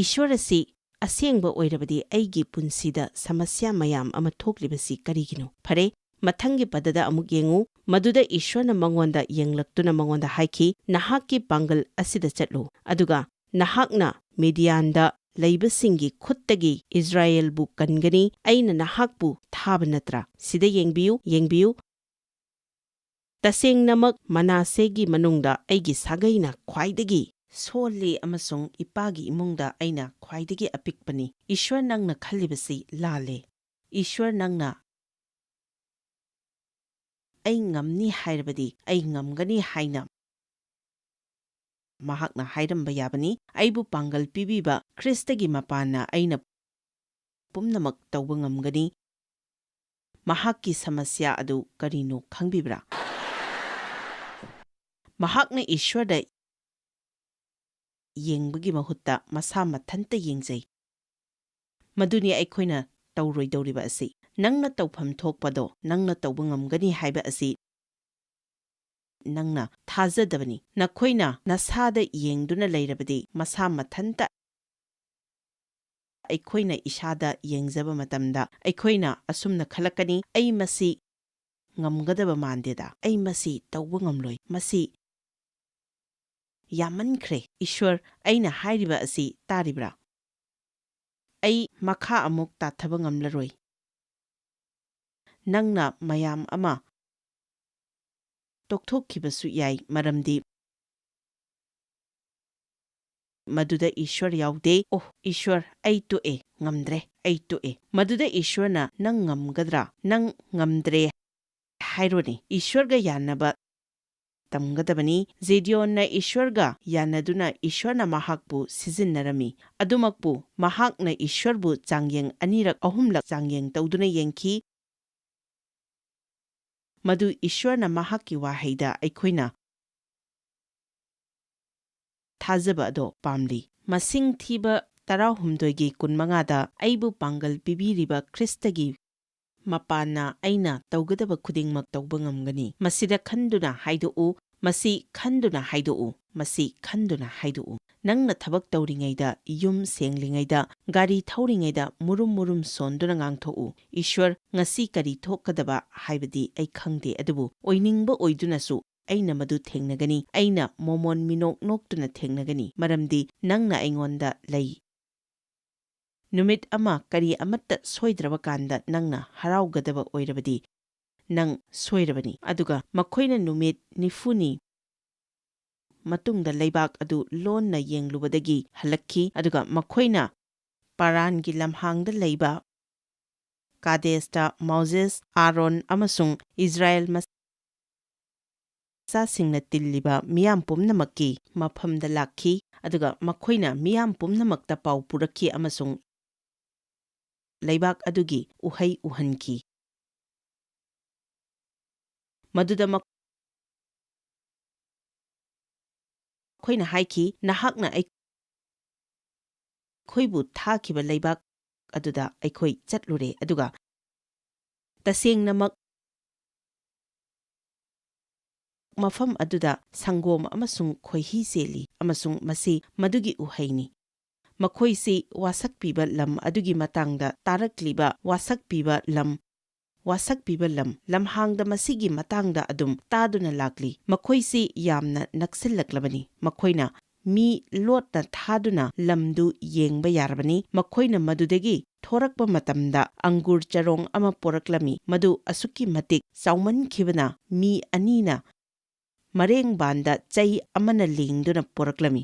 ꯏꯁ꯭ꯋꯔ ꯑꯁꯤ ꯑꯁꯦꯡꯕ ꯑꯣꯏꯔꯕꯗꯤ ꯑꯩꯒꯤ ꯄꯨꯟꯁꯤꯗ ꯁꯃꯁ꯭ꯌꯥ ꯃꯌꯥꯝ ꯑꯃ ꯊꯣꯛꯂꯤꯕꯁꯤ ꯀꯔꯤꯒꯤꯅꯣ? ꯐꯔꯦ, ꯃꯊꯪꯒꯤ ꯄꯗꯗ ꯑꯃꯨꯛ ꯌꯦꯡꯉꯨ, ꯃꯗꯨꯗ ꯏꯁ꯭ꯋꯔꯅ ꯃꯉꯣꯟꯗ ꯌꯦꯡꯂꯛꯇꯨꯅ ꯃꯉꯣꯟꯗ ꯍꯥꯏꯈꯤ, "ꯅꯍꯥꯛꯀꯤ ꯄꯥꯡꯒꯜ ꯑꯁꯤꯗ ꯆꯠꯂꯨ, ꯑꯗꯨꯒ ꯅꯍꯥꯛꯅ ꯃꯤꯗꯤꯌꯥꯟꯗ ꯂꯩꯕꯁꯤꯡꯒꯤ ꯈꯨꯠꯇꯒꯤ ꯏꯁ꯭ꯔꯥꯌꯦꯜꯕꯨ ꯀꯟꯒꯅꯤ, ꯑꯩꯅ ꯅꯍꯥꯛꯄꯨ ꯊꯥꯕ ꯅꯠꯇ꯭ꯔꯥ?" ꯁꯤꯗ ꯌꯦꯡꯕꯤꯌꯨ, ꯌꯦꯡꯕꯤꯌꯨ꯫ ꯇꯁꯦꯡꯅꯃꯛ ꯃꯅꯥꯁꯦꯒꯤ ꯃꯅꯨꯡꯗ ꯑꯩꯒꯤ ꯁꯥꯒꯩꯅ ꯈ꯭ꯋꯥꯏꯗꯒꯤ ꯁꯣꯜꯂꯤ ꯑꯃꯁꯨꯡ ꯏꯄꯥꯒꯤ ꯏꯃꯨꯡꯗ ꯑꯩꯅ ꯈ꯭ꯋꯥꯏꯗꯒꯤ ꯑꯄꯤꯛꯄꯅꯤ꯫ ꯏꯁ꯭ꯋꯔ, ꯅꯪꯅ ꯈꯜꯂꯤꯕꯁꯤ ꯂꯥꯜꯂꯦ꯫ ꯏꯁ꯭ꯋꯔ, ꯅꯪꯅ "ꯑꯩ ꯉꯝꯅꯤ ꯍꯥꯏꯔꯕꯗꯤ ꯑꯩ ꯉꯝꯒꯅꯤ" ꯍꯥꯏꯅ ꯃꯍꯥꯛꯅ ꯍꯥꯏꯔꯝꯕ ꯌꯥꯕꯅꯤ꯫ ꯑꯩꯕꯨ ꯄꯥꯡꯒꯜ ꯄꯤꯕꯤꯕ ꯈ꯭ꯔꯤꯁꯇꯒꯤ ꯃꯄꯥꯟꯅ ꯑꯩꯅ ꯄꯨꯝꯅꯃꯛ ꯇꯧꯕ ꯉꯝꯒꯅꯤ꯫ ꯃꯍꯥꯛꯀꯤ ꯁꯃꯁ꯭ꯌꯥ ꯑꯗꯨ ꯀꯔꯤꯅꯣ ꯈꯪꯕꯤꯕ꯭ꯔꯥ? ꯃꯍꯥꯛꯅ ꯏꯁ꯭ꯋꯔꯗ ꯌꯦꯡꯕꯒꯤ ꯃꯍꯨꯠꯇ ꯃꯁꯥ ꯃꯊꯟꯇ ꯌꯦꯡꯖꯩ꯫ ꯃꯗꯨꯅꯤ ꯑꯩꯈꯣꯏꯅ ꯇꯧꯔꯣꯏꯗꯧꯔꯤꯕ ꯑꯁꯤ꯫ ꯅꯪꯅ ꯇꯧꯐꯝ ꯊꯣꯛꯄꯗꯣ ꯅꯪꯅ ꯇꯧꯕ ꯉꯝꯒꯅꯤ ꯍꯥꯏꯕ ꯑꯁꯤ ꯅꯪꯅ ꯊꯥꯖꯗꯕꯅꯤ꯫ ꯅꯈꯣꯏꯅ ꯅꯁꯥꯗ ꯌꯦꯡꯗꯨꯅ ꯂꯩꯔꯕꯗꯤ, ꯃꯁꯥ ꯃꯊꯟꯇ ꯑꯩꯈꯣꯏꯅ ꯏꯁꯥꯗ ꯌꯦꯡꯖꯕ ꯃꯇꯝꯗ, ꯑꯩꯈꯣꯏꯅ ꯑꯁꯨꯝꯅ ꯈꯜꯂꯛꯀꯅꯤ, "ꯑꯩ ꯃꯁꯤ ꯉꯝꯒꯗꯕ ꯃꯥꯟꯗꯦꯗ, ꯑꯩ ꯃꯁꯤ ꯇꯧꯕ ꯉꯝꯂꯣꯏ, ꯃꯁꯤ ꯌꯥꯝꯃꯟꯈ꯭ꯔꯦ꯫ ꯏꯁ꯭ꯋꯔ, ꯑꯩꯅ ꯍꯥꯏꯔꯤꯕ ꯑꯁꯤ ꯇꯥꯔꯤꯕ꯭ꯔꯥ? ꯑꯩ ꯃꯈꯥ ꯑꯃꯨꯛ ꯇꯥꯊꯕ ꯉꯝꯂꯔꯣꯏ"꯫ ꯅꯪꯅ ꯃꯌꯥꯝ ꯑꯃ ꯇꯣꯛꯊꯣꯛꯈꯤꯕꯁꯨ ꯌꯥꯏ, ꯃꯔꯝꯗꯤ ꯃꯗꯨꯗ ꯏꯁ꯭ꯋꯔ ꯌꯥꯎꯗꯦ꯫ "ꯑꯣꯍ, ꯏꯁ꯭ꯋꯔ, ꯑꯩ ꯇꯣꯛꯑꯦ, ꯉꯝꯗ꯭ꯔꯦ, ꯑꯩ ꯇꯣꯛꯑꯦ"꯫ ꯃꯗꯨꯗ ꯏꯁ꯭ꯋꯔꯅ "ꯅꯪ ꯉꯝꯒꯗ꯭ꯔꯥ? ꯅꯪ ꯉꯝꯗ꯭ꯔꯦ" ꯍꯥꯏꯔꯣꯅꯦ꯫ ꯏꯁ꯭ꯋꯔꯒ ꯌꯥꯅꯕ ꯇꯝꯒꯗꯕꯅꯤ꯫ ꯖꯤꯗꯤꯌꯣꯟꯅ ꯏꯁ꯭ꯋꯔꯒ ꯌꯥꯅꯗꯨꯅ ꯏꯁ꯭ꯋꯔꯅ ꯃꯍꯥꯛꯄꯨ ꯁꯤꯖꯤꯟꯅꯔꯝꯃꯤ꯫ ꯑꯗꯨꯃꯛꯄꯨ ꯃꯍꯥꯛꯅ ꯏꯁ꯭ꯋꯔꯕꯨ ꯆꯥꯡꯌꯦꯡ ꯑꯅꯤꯔꯛ, ꯑꯍꯨꯝꯂꯛ ꯆꯥꯡꯌꯦꯡ ꯇꯧꯗꯨꯅ ꯌꯦꯡꯈꯤ꯫ ꯃꯗꯨ ꯏꯁ꯭ꯋꯔꯅ ꯃꯍꯥꯛꯀꯤ ꯋꯥꯍꯩꯗ ꯑꯩꯈꯣꯏꯅ ꯊꯥꯖꯕ ꯑꯗꯣ ꯄꯥꯝꯂꯤ꯫ ꯃꯁꯤꯡ ꯊꯤꯕ ꯇꯔꯥꯍꯨꯝꯗꯣꯏꯒꯤ ꯀꯨꯟꯃꯉꯥꯗ, "ꯑꯩꯕꯨ ꯄꯥꯡꯒꯜ ꯄꯤꯕꯤꯔꯤꯕ ꯈ꯭ꯔꯤꯁꯇꯒꯤ ꯃꯄꯥꯟꯅ ꯑꯩꯅ ꯇꯧꯒꯗꯕ ꯈꯨꯗꯤꯡꯃꯛ ꯇꯧꯕ ꯉꯝꯒꯅꯤ꯫ ꯃꯁꯤꯗ ꯈꯟꯗꯨꯅ ꯍꯥꯏꯗꯣꯛꯎ, ꯃꯁꯤ ꯈꯟꯗꯨꯅ ꯍꯥꯏꯗꯣꯛꯎ, ꯃꯁꯤ ꯈꯟꯗꯨꯅ ꯍꯥꯏꯗꯣꯛꯎ"꯫ ꯅꯪꯅ ꯊꯕꯛ ꯇꯧꯔꯤꯉꯩꯗ, ꯌꯨꯝ ꯁꯦꯡꯂꯤꯉꯩꯗ, ꯒꯥꯔꯤ ꯊꯧꯔꯤꯉꯩꯗ ꯃꯨꯔꯨꯝ ꯃꯨꯔꯨꯝ ꯁꯣꯟꯗꯨꯅ ꯉꯥꯡꯊꯣꯛꯎ, "ꯏꯁ꯭ꯋꯔ, ꯉꯁꯤ ꯀꯔꯤ ꯊꯣꯛꯀꯗꯕ ꯍꯥꯏꯕꯗꯤ ꯑꯩ ꯈꯪꯗꯦ, ꯑꯗꯨꯕꯨ ꯑꯣꯏꯅꯤꯡꯕ ꯑꯣꯏꯗꯨꯅꯁꯨ ꯑꯩꯅ ꯃꯗꯨ ꯊꯦꯡꯅꯒꯅꯤ꯫ ꯑꯩꯅ ꯃꯣꯃꯣꯟ ꯃꯤꯅꯣꯛ ꯅꯣꯛꯇꯨꯅ ꯊꯦꯡꯅꯒꯅꯤ, ꯃꯔꯝꯗꯤ ꯅꯪꯅ ꯑꯩꯉꯣꯟꯗ ꯂꯩ"꯫ ꯅꯨꯃꯤꯠ ꯑꯃ ꯀꯔꯤ ꯑꯃꯠꯇ ꯁꯣꯏꯗ꯭ꯔꯕ ꯀꯥꯟꯗ ꯅꯪꯅ ꯍꯔꯥꯎꯒꯗꯕ ꯑꯣꯏꯔꯕꯗꯤ, ꯅꯪ ꯁꯣꯏꯔꯕꯅꯤ꯫ ꯑꯗꯨꯒ ꯃꯈꯣꯏꯅ ꯅꯨꯃꯤꯠ ꯅꯤꯐꯨꯅꯤ ꯃꯇꯨꯡꯗ ꯂꯩꯕꯥꯛ ꯑꯗꯨ ꯂꯣꯟꯅ ꯌꯦꯡꯂꯨꯕꯗꯒꯤ ꯍꯜꯂꯛꯈꯤ, ꯑꯗꯨꯒ ꯃꯈꯣꯏꯅ ꯄꯥꯔꯥꯟꯒꯤ ꯂꯝꯍꯥꯡꯗ ꯂꯩꯕ ꯀꯥꯗꯦꯁꯇ ꯃꯣꯖꯦꯁ, ꯑꯥꯔꯣꯟ ꯑꯃꯁꯨꯡ ꯏꯁ꯭ꯔꯥꯌꯦꯜ ꯃꯆꯥꯁꯤꯡꯅ ꯇꯤꯜꯂꯤꯕ ꯃꯤꯌꯥꯝ ꯄꯨꯝꯅꯃꯛꯀꯤ ꯃꯐꯝꯗ ꯂꯥꯛꯈꯤ, ꯑꯗꯨꯒ ꯃꯈꯣꯏꯅ ꯃꯤꯌꯥꯝ ꯄꯨꯝꯅꯃꯛꯇ ꯄꯥꯎ ꯄꯨꯔꯛꯈꯤ ꯑꯃꯁꯨꯡ ꯂꯩꯕꯥꯛ ꯑꯗꯨꯒꯤ ꯎꯍꯩ ꯎꯍꯟꯈꯤ꯫ ꯃꯗꯨꯗ ꯃꯈꯣꯏꯅ ꯍꯥꯏꯈꯤ, "ꯅꯍꯥꯛꯅ ꯑꯩꯈꯣꯏꯕꯨ ꯊꯥꯈꯤꯕ ꯂꯩꯕꯥꯛ ꯑꯗꯨꯗ ꯑꯩꯈꯣꯏ ꯆꯠꯂꯨꯔꯦ, ꯑꯗꯨꯒ ꯇꯁꯦꯡꯅꯃꯛ ꯃꯐꯝ ꯑꯗꯨꯗ ꯁꯪꯒꯣꯝ ꯑꯃꯁꯨꯡ ꯈꯣꯏꯍꯤ ꯆꯦꯜꯂꯤ, ꯑꯃꯁꯨꯡ ꯃꯁꯤ ꯃꯗꯨꯒꯤ ꯎꯍꯩꯅꯤ"꯫ ꯃꯈꯣꯏꯁꯤ ꯋꯥꯁꯛꯄꯤꯕ ꯂꯝ ꯑꯗꯨꯒꯤ ꯃꯇꯥꯡꯗ ꯇꯥꯔꯛꯂꯤꯕ ꯋꯥꯁꯛꯄꯤꯕ ꯂꯝ, ꯋꯥꯁꯛꯄꯤꯕ ꯂꯝ, ꯂꯝꯍꯥꯡꯗ ꯃꯁꯤꯒꯤ ꯃꯇꯥꯡꯗ ꯑꯗꯨꯝ ꯇꯥꯗꯨꯅ ꯂꯥꯛꯂꯤ꯫ ꯃꯈꯣꯏꯁꯤ ꯌꯥꯝꯅ ꯅꯛꯁꯤꯜꯂꯛꯂꯕꯅꯤ꯫ ꯃꯈꯣꯏꯅ ꯃꯤ ꯂꯣꯠꯅ ꯊꯥꯗꯨꯅ ꯂꯝꯗꯨ ꯌꯦꯡꯕ ꯌꯥꯔꯕꯅꯤ꯫ ꯃꯈꯣꯏꯅ ꯃꯗꯨꯗꯒꯤ ꯊꯣꯔꯛꯄ ꯃꯇꯝꯗ ꯑꯪꯒꯨꯔ ꯆꯔꯣꯡ ꯑꯃ ꯄꯣꯔꯛꯂꯝꯃꯤ꯫ ꯃꯗꯨ ꯑꯁꯨꯛꯀꯤ ꯃꯇꯤꯛ ꯆꯥꯎꯃꯟꯈꯤꯕꯅ ꯃꯤ ꯑꯅꯤꯅ ꯃꯔꯦꯡꯕꯥꯟꯗ ꯆꯩ ꯑꯃꯅ ꯂꯦꯡꯗꯨꯅ ꯄꯣꯔꯛꯂꯝꯃꯤ꯫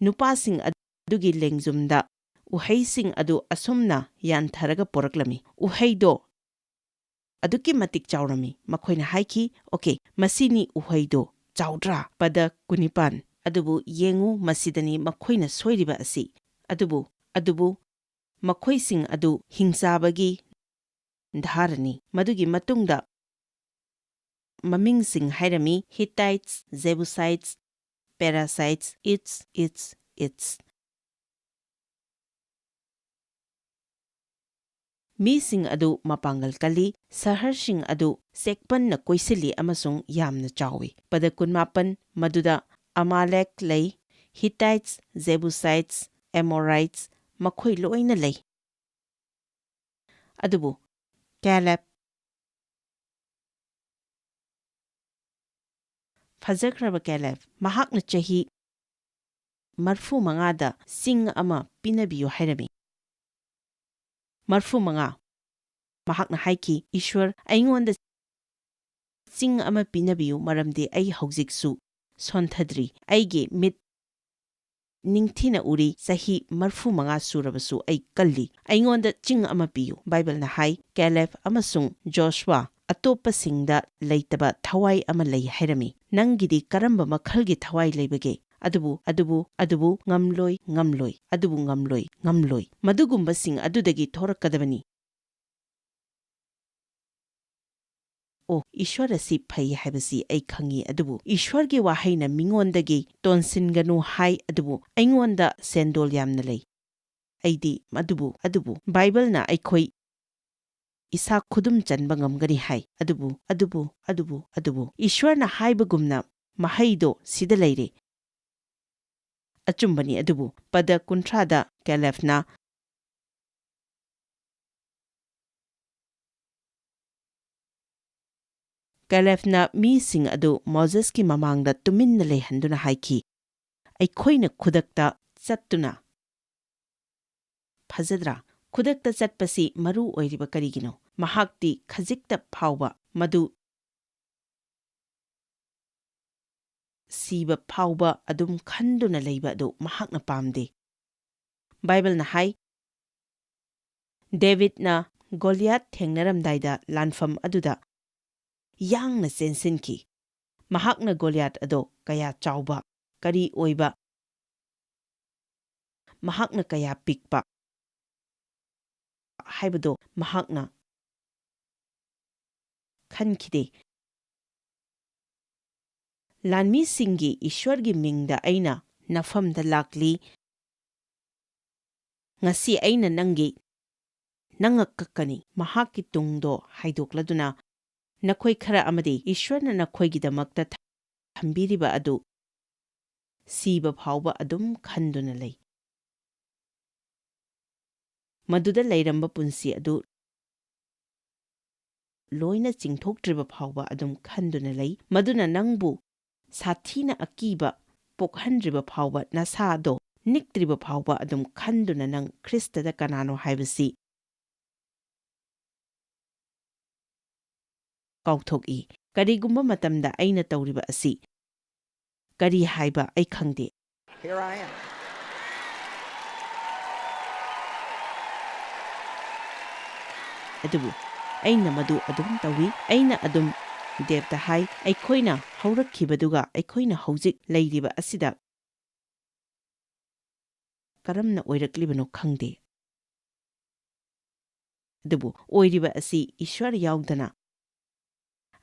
ꯅꯨꯄꯥꯁꯤꯡ ꯑꯗꯨꯒꯤ ꯂꯦꯡꯖꯨꯝꯗ ꯎꯍꯩꯁꯤꯡ ꯑꯗꯨ ꯑꯁꯨꯝꯅ ꯌꯥꯟꯊꯔꯒ ꯄꯣꯔꯛꯂꯝꯃꯤ꯫ ꯎꯍꯩꯗꯣ ꯑꯗꯨꯛꯀꯤ ꯃꯇꯤꯛ ꯆꯥꯎꯔꯝꯃꯤ꯫ ꯃꯈꯣꯏꯅ ꯍꯥꯏꯈꯤ, "ꯑꯣꯀꯦ, ꯃꯁꯤꯅꯤ ꯎꯍꯩꯗꯣ, ꯆꯥꯎꯗ꯭ꯔꯥ?" ꯄꯗ ꯀꯨꯟꯅꯤꯄꯥꯟ꯫ ꯑꯗꯨꯕꯨ ꯌꯦꯡꯉꯨ, ꯃꯁꯤꯗꯅꯤ ꯃꯈꯣꯏꯅ ꯁꯣꯏꯔꯤꯕ ꯑꯁꯤ꯫ ꯑꯗꯨꯕꯨ, ꯑꯗꯨꯕꯨ ꯃꯈꯣꯏꯁꯤꯡ ꯑꯗꯨ ꯍꯤꯡꯆꯥꯕꯒꯤ ꯙꯥꯔꯅꯤ꯫ ꯃꯗꯨꯒꯤ ꯃꯇꯨꯡꯗ ꯃꯃꯤꯡꯁꯤꯡ ꯍꯥꯏꯔꯝꯃꯤ: Hittites, Jebusites, Parasites, its, its, its꯫ ꯃꯤꯁꯤꯡ ꯑꯗꯨ ꯃꯄꯥꯡꯒꯜ ꯀꯜꯂꯤ, ꯁꯍꯔꯁꯤꯡ ꯑꯗꯨ ꯆꯦꯛꯄꯟꯅ ꯀꯣꯏꯁꯤꯜꯂꯤ ꯑꯃꯁꯨꯡ ꯌꯥꯝꯅ ꯆꯥꯎꯏ꯫ ꯄꯗ ꯀꯨꯟꯃꯥꯄꯟ, ꯃꯗꯨꯗ ꯑꯃꯥꯂꯦꯛ ꯂꯩ, Hittites, Jebusites, Amorites, ꯃꯈꯣꯏ ꯂꯣꯏꯅ ꯂꯩ꯫ ꯑꯗꯨꯕꯨ ꯀꯦꯂꯦꯕ, ꯐꯖꯈ꯭ꯔꯕ ꯀꯦꯂꯦꯕ, ꯃꯍꯥꯛꯅ ꯆꯍꯤ ꯃꯔꯤꯐꯨ ꯃꯉꯥꯗ ꯆꯤꯡ ꯑꯃ ꯄꯤꯅꯕꯤꯌꯨ ꯍꯥꯏꯔꯝꯃꯤ꯫ ꯃꯔꯤꯐꯨ ꯃꯉꯥ꯫ ꯃꯍꯥꯛꯅ ꯍꯥꯏꯈꯤ, "ꯏꯁ꯭ꯋꯔ, ꯑꯩꯉꯣꯟꯗ ꯆꯤꯡ ꯑꯃ ꯄꯤꯅꯕꯤꯌꯨ, ꯃꯔꯝꯗꯤ ꯑꯩ ꯍꯧꯖꯤꯛꯁꯨ ꯁꯣꯟꯊꯗ꯭ꯔꯤ꯫ ꯑꯩꯒꯤ ꯃꯤꯠ ꯅꯤꯡꯊꯤꯅ ꯎꯔꯤ, ꯆꯍꯤ ꯃꯔꯤꯐꯨ ꯃꯉꯥ ꯁꯨꯔꯕꯁꯨ ꯑꯩ ꯀꯜꯂꯤ꯫ ꯑꯩꯉꯣꯟꯗ ꯆꯤꯡ ꯑꯃ ꯄꯤꯌꯨ"꯫ ꯕꯥꯏꯕꯜꯅ ꯍꯥꯏ, ꯀꯦꯂꯦꯕ ꯑꯃꯁꯨꯡ ꯖꯣꯁꯨꯋꯥ ꯑꯇꯣꯞꯄꯁꯤꯡꯗ ꯂꯩꯇꯕ ꯊꯋꯥꯏ ꯑꯃ ꯂꯩ ꯍꯥꯏꯔꯝꯃꯤ꯫ ꯅꯪꯒꯤꯗꯤ ꯀꯔꯝꯕ ꯃꯈꯜꯒꯤ ꯊꯋꯥꯏ ꯂꯩꯕꯒꯦ? ꯑꯗꯨꯕꯨ, ꯑꯗꯨꯕꯨ, ꯑꯗꯨꯕꯨ ꯉꯝꯂꯣꯏ, ꯉꯝꯂꯣꯏ, ꯑꯗꯨꯕꯨ ꯉꯝꯂꯣꯏ, ꯉꯝꯂꯣꯏ꯫ ꯃꯗꯨꯒꯨꯝꯕꯁꯤꯡ ꯑꯗꯨꯗꯒꯤ ꯊꯣꯔꯛꯀꯗꯕꯅꯤ꯫ ꯑꯣ, ꯏꯁ꯭ꯋꯔ ꯑꯁꯤ ꯐꯩ ꯍꯥꯏꯕꯁꯤ ꯑꯩ ꯈꯪꯏ, ꯑꯗꯨꯕꯨ ꯏꯁ꯭ꯋꯔꯒꯤ ꯋꯥꯍꯩꯅ ꯃꯤꯉꯣꯟꯗꯒꯤ "ꯇꯣꯟꯁꯤꯟꯒꯅꯨ" ꯍꯥꯏ, ꯑꯗꯨꯕꯨ ꯑꯩꯉꯣꯟꯗ ꯁꯦꯟꯗꯣꯜ ꯌꯥꯝꯅ ꯂꯩ꯫ ꯑꯩꯗꯤ ꯑꯗꯨꯕꯨ, ꯑꯗꯨꯕꯨ ꯕꯥꯏꯕꯜꯅ ꯑꯩꯈꯣꯏ ꯏꯁꯥ ꯈꯨꯗꯨꯝ ꯆꯟꯕ ꯉꯝꯒꯅꯤ ꯍꯥꯏ꯫ ꯑꯗꯨꯕꯨ, ꯑꯗꯨꯕꯨ, ꯑꯗꯨꯕꯨ, ꯑꯗꯨꯕꯨ ꯏꯁ꯭ꯋꯔꯅ ꯍꯥꯏꯕꯒꯨꯝꯅ ꯃꯍꯩꯗꯣ ꯁꯤꯗ ꯂꯩꯔꯦ꯫ ꯑꯆꯨꯝꯕꯅꯤ, ꯑꯗꯨꯕꯨ ꯄꯗ ꯀꯨꯟꯊ꯭ꯔꯥꯗ ꯀꯦꯂꯦꯕꯅ, ꯀꯦꯂꯦꯕꯅ ꯃꯤꯁꯤꯡ ꯑꯗꯨ ꯃꯣꯖꯦꯁꯀꯤ ꯃꯃꯥꯡꯗ ꯇꯨꯃꯤꯟꯅ ꯂꯩꯍꯟꯗꯨꯅ ꯍꯥꯏꯈꯤ, "ꯑꯩꯈꯣꯏꯅ ꯈꯨꯗꯛꯇ ꯆꯠꯇꯨꯅ", ꯐꯖꯗ꯭ꯔꯥ? ꯈꯨꯗꯛꯇ ꯆꯠꯄꯁꯤ ꯃꯔꯨ ꯑꯣꯏꯔꯤꯕ ꯀꯔꯤꯒꯤꯅꯣ? ꯃꯍꯥꯛꯇꯤ ꯈꯖꯤꯛꯇ ꯐꯥꯎꯕ ꯃꯗꯨ ꯁꯤꯕ ꯐꯥꯎꯕ ꯑꯗꯨꯝ ꯈꯟꯗꯨꯅ ꯂꯩꯕ ꯑꯗꯨ ꯃꯍꯥꯛꯅ ꯄꯥꯝꯗꯦ꯫ ꯕꯥꯏꯕꯜꯅ ꯍꯥꯏ, ꯗꯦꯕꯤꯗꯅ ꯒꯣꯂꯤꯌꯥꯠ ꯊꯦꯡꯅꯔꯝꯗꯥꯏꯗ ꯂꯥꯟꯐꯝ ꯑꯗꯨꯗ ꯌꯥꯡꯅ ꯆꯦꯟꯁꯤꯟꯈꯤ꯫ ꯃꯍꯥꯛꯅ ꯒꯣꯂꯤꯌꯥꯠ ꯑꯗꯣ ꯀꯌꯥ ꯆꯥꯎꯕ, ꯀꯔꯤ ꯑꯣꯏꯕ, ꯃꯍꯥꯛꯅ ꯀꯌꯥ ꯄꯤꯛꯄ ꯍꯥꯏꯕꯗꯣ ꯃꯍꯥꯛꯅ ꯈꯟꯈꯤꯗꯦ꯫ "ꯂꯥꯟꯃꯤꯁꯤꯡꯒꯤ ꯏꯁ꯭ꯋꯔꯒꯤ ꯃꯤꯡꯗ ꯑꯩꯅ ꯅꯐꯝꯗ ꯂꯥꯛꯂꯤ꯫ ꯉꯁꯤ ꯑꯩꯅ ꯅꯪꯒꯤ ꯅꯉꯛ ꯀꯛꯀꯅꯤ꯫ ꯃꯍꯥꯛꯀꯤ ꯇꯨꯡꯗꯣ ꯍꯥꯏꯗꯣꯛꯂꯗꯨꯅ ꯅꯈꯣꯏ ꯈꯔ ꯑꯃꯗꯤ ꯏꯁ꯭ꯋꯔꯅ ꯅꯈꯣꯏꯒꯤꯗꯃꯛꯇ ꯊꯝꯕꯤꯔꯤꯕ ꯑꯗꯨ ꯁꯤꯕ ꯐꯥꯎꯕ ꯑꯗꯨꯝ ꯈꯟꯗꯨꯅ ꯂꯩ꯫ ꯃꯗꯨꯗ ꯂꯩꯔꯝꯕ ꯄꯨꯟꯁꯤ ꯑꯗꯨ ꯂꯣꯏꯅ ꯆꯤꯡꯊꯣꯛꯇ꯭ꯔꯤꯕ ꯐꯥꯎꯕ ꯑꯗꯨꯝ ꯈꯟꯗꯨꯅ ꯂꯩ꯫ ꯃꯗꯨꯅ ꯅꯪꯕꯨ ꯁꯥꯊꯤꯅ ꯑꯀꯤꯕ ꯄꯣꯛꯍꯟꯗ꯭ꯔꯤꯕ ꯐꯥꯎꯕ, ꯅꯁꯥꯗꯣ ꯅꯤꯛꯇ꯭ꯔꯤꯕ ꯐꯥꯎꯕ ꯑꯗꯨꯝ ꯈꯟꯗꯨꯅ ꯅꯪ ꯈ꯭ꯔꯤꯁꯇꯗ ꯀꯅꯥꯅꯣ ꯍꯥꯏꯕꯁꯤ ꯀꯥꯎꯊꯣꯛꯏ꯫ ꯀꯔꯤꯒꯨꯝꯕ ꯃꯇꯝꯗ ꯑꯩꯅ ꯇꯧꯔꯤꯕ ꯑꯁꯤ ꯀꯔꯤ ꯍꯥꯏꯕ ꯑꯩ ꯈꯪꯗꯦ꯫ Here I am. ꯑꯗꯨꯕꯨ ꯑꯩꯅ ꯃꯗꯨ ꯑꯗꯨꯝ ꯇꯧꯏ꯫ ꯑꯩꯅ ꯑꯗꯨꯝ ꯗꯦꯕꯇ ꯍꯥꯏ, "ꯑꯩꯈꯣꯏꯅ ꯍꯧꯔꯛꯈꯤꯕꯗꯨꯒ ꯑꯩꯈꯣꯏꯅ ꯍꯧꯖꯤꯛ ꯂꯩꯔꯤꯕ ꯑꯁꯤꯗ ꯀꯔꯝꯅ ꯑꯣꯏꯔꯛꯂꯤꯕꯅꯣ ꯈꯪꯗꯦ꯫ ꯑꯗꯨꯕꯨ ꯑꯣꯏꯔꯤꯕ ꯑꯁꯤ ꯏꯁ꯭ꯋꯔ ꯌꯥꯎꯗꯅ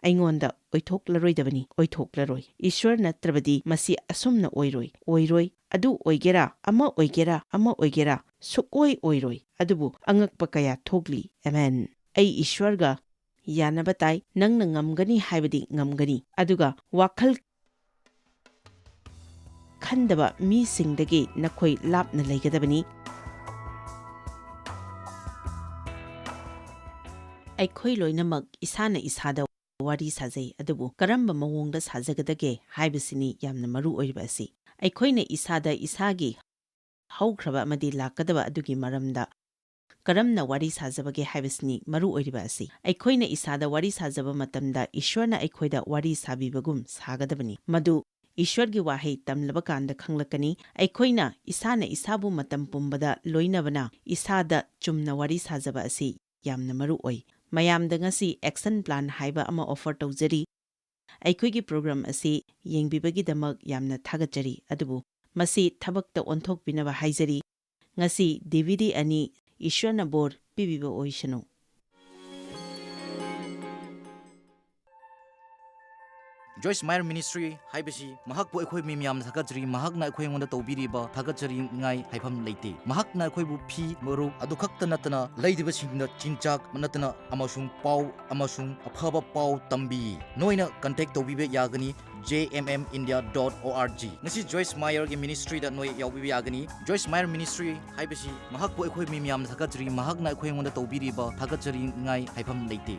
ꯑꯩꯉꯣꯟꯗ ꯑꯣꯏꯊꯣꯛꯂꯔꯣꯏꯗꯕꯅꯤ, ꯑꯣꯏꯊꯣꯛꯂꯔꯣꯏ꯫ ꯏꯁ꯭ꯋꯔ ꯅꯠꯇ꯭ꯔꯕꯗꯤ ꯃꯁꯤ ꯑꯁꯨꯝꯅ ꯑꯣꯏꯔꯣꯏ, ꯑꯣꯏꯔꯣꯏ꯫ ꯑꯗꯨ ꯑꯣꯏꯒꯦꯔꯥ, ꯑꯃ ꯑꯣꯏꯒꯦꯔꯥ, ꯑꯃ ꯑꯣꯏꯒꯦꯔꯥ, ꯁꯨꯛꯑꯣꯏ ꯑꯣꯏꯔꯣꯏ꯫" ꯑꯗꯨꯕꯨ ꯑꯉꯛꯄ ꯀꯌꯥ ꯊꯣꯛꯂꯤ꯫ ꯑꯃꯦꯟ꯫ ꯑꯩ ꯏꯁ꯭ꯋꯔꯒ ꯌꯥꯅꯕ ꯇꯥꯏ꯫ ꯅꯪꯅ ꯉꯝꯒꯅꯤ ꯍꯥꯏꯕꯗꯤ ꯉꯝꯒꯅꯤ꯫ ꯑꯗꯨꯒ ꯋꯥꯈꯜ ꯈꯟꯗꯕ ꯃꯤꯁꯤꯡꯗꯒꯤ ꯅꯈꯣꯏ ꯂꯥꯞꯅ ꯂꯩꯒꯗꯕꯅꯤ꯫ ꯑꯩꯈꯣꯏ ꯂꯣꯏꯅꯃꯛ ꯏꯁꯥꯅ ꯏꯁꯥꯗ ꯋꯥꯔꯤ ꯁꯥꯖꯩ, ꯑꯗꯨꯕꯨ ꯀꯔꯝꯕ ꯃꯑꯣꯡꯗ ꯁꯥꯖꯒꯗꯒꯦ ꯍꯥꯏꯕꯁꯤꯅꯤ ꯌꯥꯝꯅ ꯃꯔꯨ ꯑꯣꯏꯔꯤꯕ ꯑꯁꯤ꯫ ꯑꯩꯈꯣꯏꯅ ꯏꯁꯥꯗ ꯏꯁꯥꯒꯤ ꯍꯧꯈ꯭ꯔꯕ ꯑꯃꯗꯤ ꯂꯥꯛꯀꯗꯕ ꯑꯗꯨꯒꯤ ꯃꯔꯝꯗ ꯀꯔꯝꯅ ꯋꯥꯔꯤ ꯁꯥꯖꯕꯒꯦ ꯍꯥꯏꯕꯁꯤꯅꯤ ꯃꯔꯨ ꯑꯣꯏꯔꯤꯕ ꯑꯁꯤ꯫ ꯑꯩꯈꯣꯏꯅ ꯏꯁꯥꯗ ꯋꯥꯔꯤ ꯁꯥꯖꯕ ꯃꯇꯝꯗ ꯏꯁ꯭ꯋꯔꯅ ꯑꯩꯈꯣꯏꯗ ꯋꯥꯔꯤ ꯁꯥꯕꯤꯕꯒꯨꯝ ꯁꯥꯒꯗꯕꯅꯤ꯫ ꯃꯗꯨ ꯏꯁ꯭ꯋꯔꯒꯤ ꯋꯥꯍꯩ ꯇꯝꯂꯕ ꯀꯥꯟꯗ ꯈꯪꯂꯛꯀꯅꯤ꯫ ꯑꯩꯈꯣꯏꯅ ꯏꯁꯥꯅ ꯏꯁꯥꯕꯨ ꯃꯇꯝ ꯄꯨꯝꯕꯗ ꯂꯣꯏꯅꯕꯅ ꯏꯁꯥꯗ ꯆꯨꯝꯅ ꯋꯥꯔꯤ ꯁꯥꯖꯕ ꯑꯁꯤ ꯌꯥꯝꯅ ꯃꯔꯨ ꯑꯣꯏ꯫ ꯃꯌꯥꯝꯗ ꯉꯁꯤ action plan ꯍꯥꯏꯕ ꯑꯃ offer ꯇꯧꯖꯔꯤ꯫ ꯑꯩꯈꯣꯏꯒꯤ program ꯑꯁꯤ ꯌꯦꯡꯕꯤꯕꯒꯤꯗꯃꯛ ꯌꯥꯝꯅ ꯊꯥꯒꯠꯆꯔꯤ, ꯑꯗꯨꯕꯨ ꯃꯁꯤ ꯊꯕꯛꯇ ꯑꯣꯟꯊꯣꯛꯄꯤꯅꯕ ꯍꯥꯏꯖꯔꯤ꯫ ꯉꯁꯤ DVD ꯑꯅꯤ ꯏꯁ꯭ꯋꯔꯅ ꯕꯣꯔ ꯄꯤꯕꯤꯕ ꯑꯣꯏꯁꯅꯨ꯫ Joyce Meyer Ministry ꯍꯥꯏꯕꯁꯤ ꯃꯍꯥꯛꯄꯨ ꯑꯩꯈꯣꯏ ꯃꯤ ꯃꯌꯥꯝꯅ ꯊꯥꯒꯠꯆꯔꯤ꯫ ꯃꯍꯥꯛꯅ ꯑꯩꯈꯣꯏ ꯑꯩꯉꯣꯟꯗ ꯇꯧꯕꯤꯔꯤꯕ ꯊꯥꯒꯠꯆꯅꯤꯡꯉꯥꯏ ꯍꯥꯏꯐꯝ ꯂꯩꯇꯦ꯫ ꯃꯍꯥꯛꯅ ꯑꯩꯈꯣꯏꯕꯨ ꯐꯤ, ꯃꯔꯨꯞ ꯑꯗꯨ ꯈꯛꯇ ꯅꯠꯇꯅ ꯂꯩꯔꯤꯕꯁꯤꯡꯗ ꯆꯤꯟꯖꯥꯛ ꯅꯠꯇꯅ ꯑꯃꯁꯨꯡ ꯄꯥꯎ ꯑꯃꯁꯨꯡ ꯑꯐꯕ ꯄꯥꯎ ꯇꯝꯕꯤ꯫ ꯅꯣꯏꯅ contact ꯇꯧꯕꯤꯕ ꯌꯥꯒꯅꯤ J M M India dot O R G꯫ ꯉꯁꯤ Joyce Meyer ꯒꯤ ministry ꯗ ꯅꯣꯏ ꯌꯥꯎꯕꯤꯕ ꯌꯥꯒꯅꯤ꯫ Joyce Meyer Ministry ꯍꯥꯏꯕꯁꯤ ꯃꯍꯥꯛꯄꯨ ꯑꯩꯈꯣꯏ ꯃꯤ ꯃꯌꯥꯝꯅ ꯊꯥꯒꯠꯆꯔꯤ꯫ ꯃꯍꯥꯛꯅ ꯑꯩꯈꯣꯏ ꯑꯩꯉꯣꯟꯗ ꯇꯧꯕꯤꯔꯤꯕ ꯊꯥꯒꯠꯆꯅꯤꯡꯉꯥꯏ ꯍꯥꯏꯐꯝ ꯂꯩꯇꯦ꯫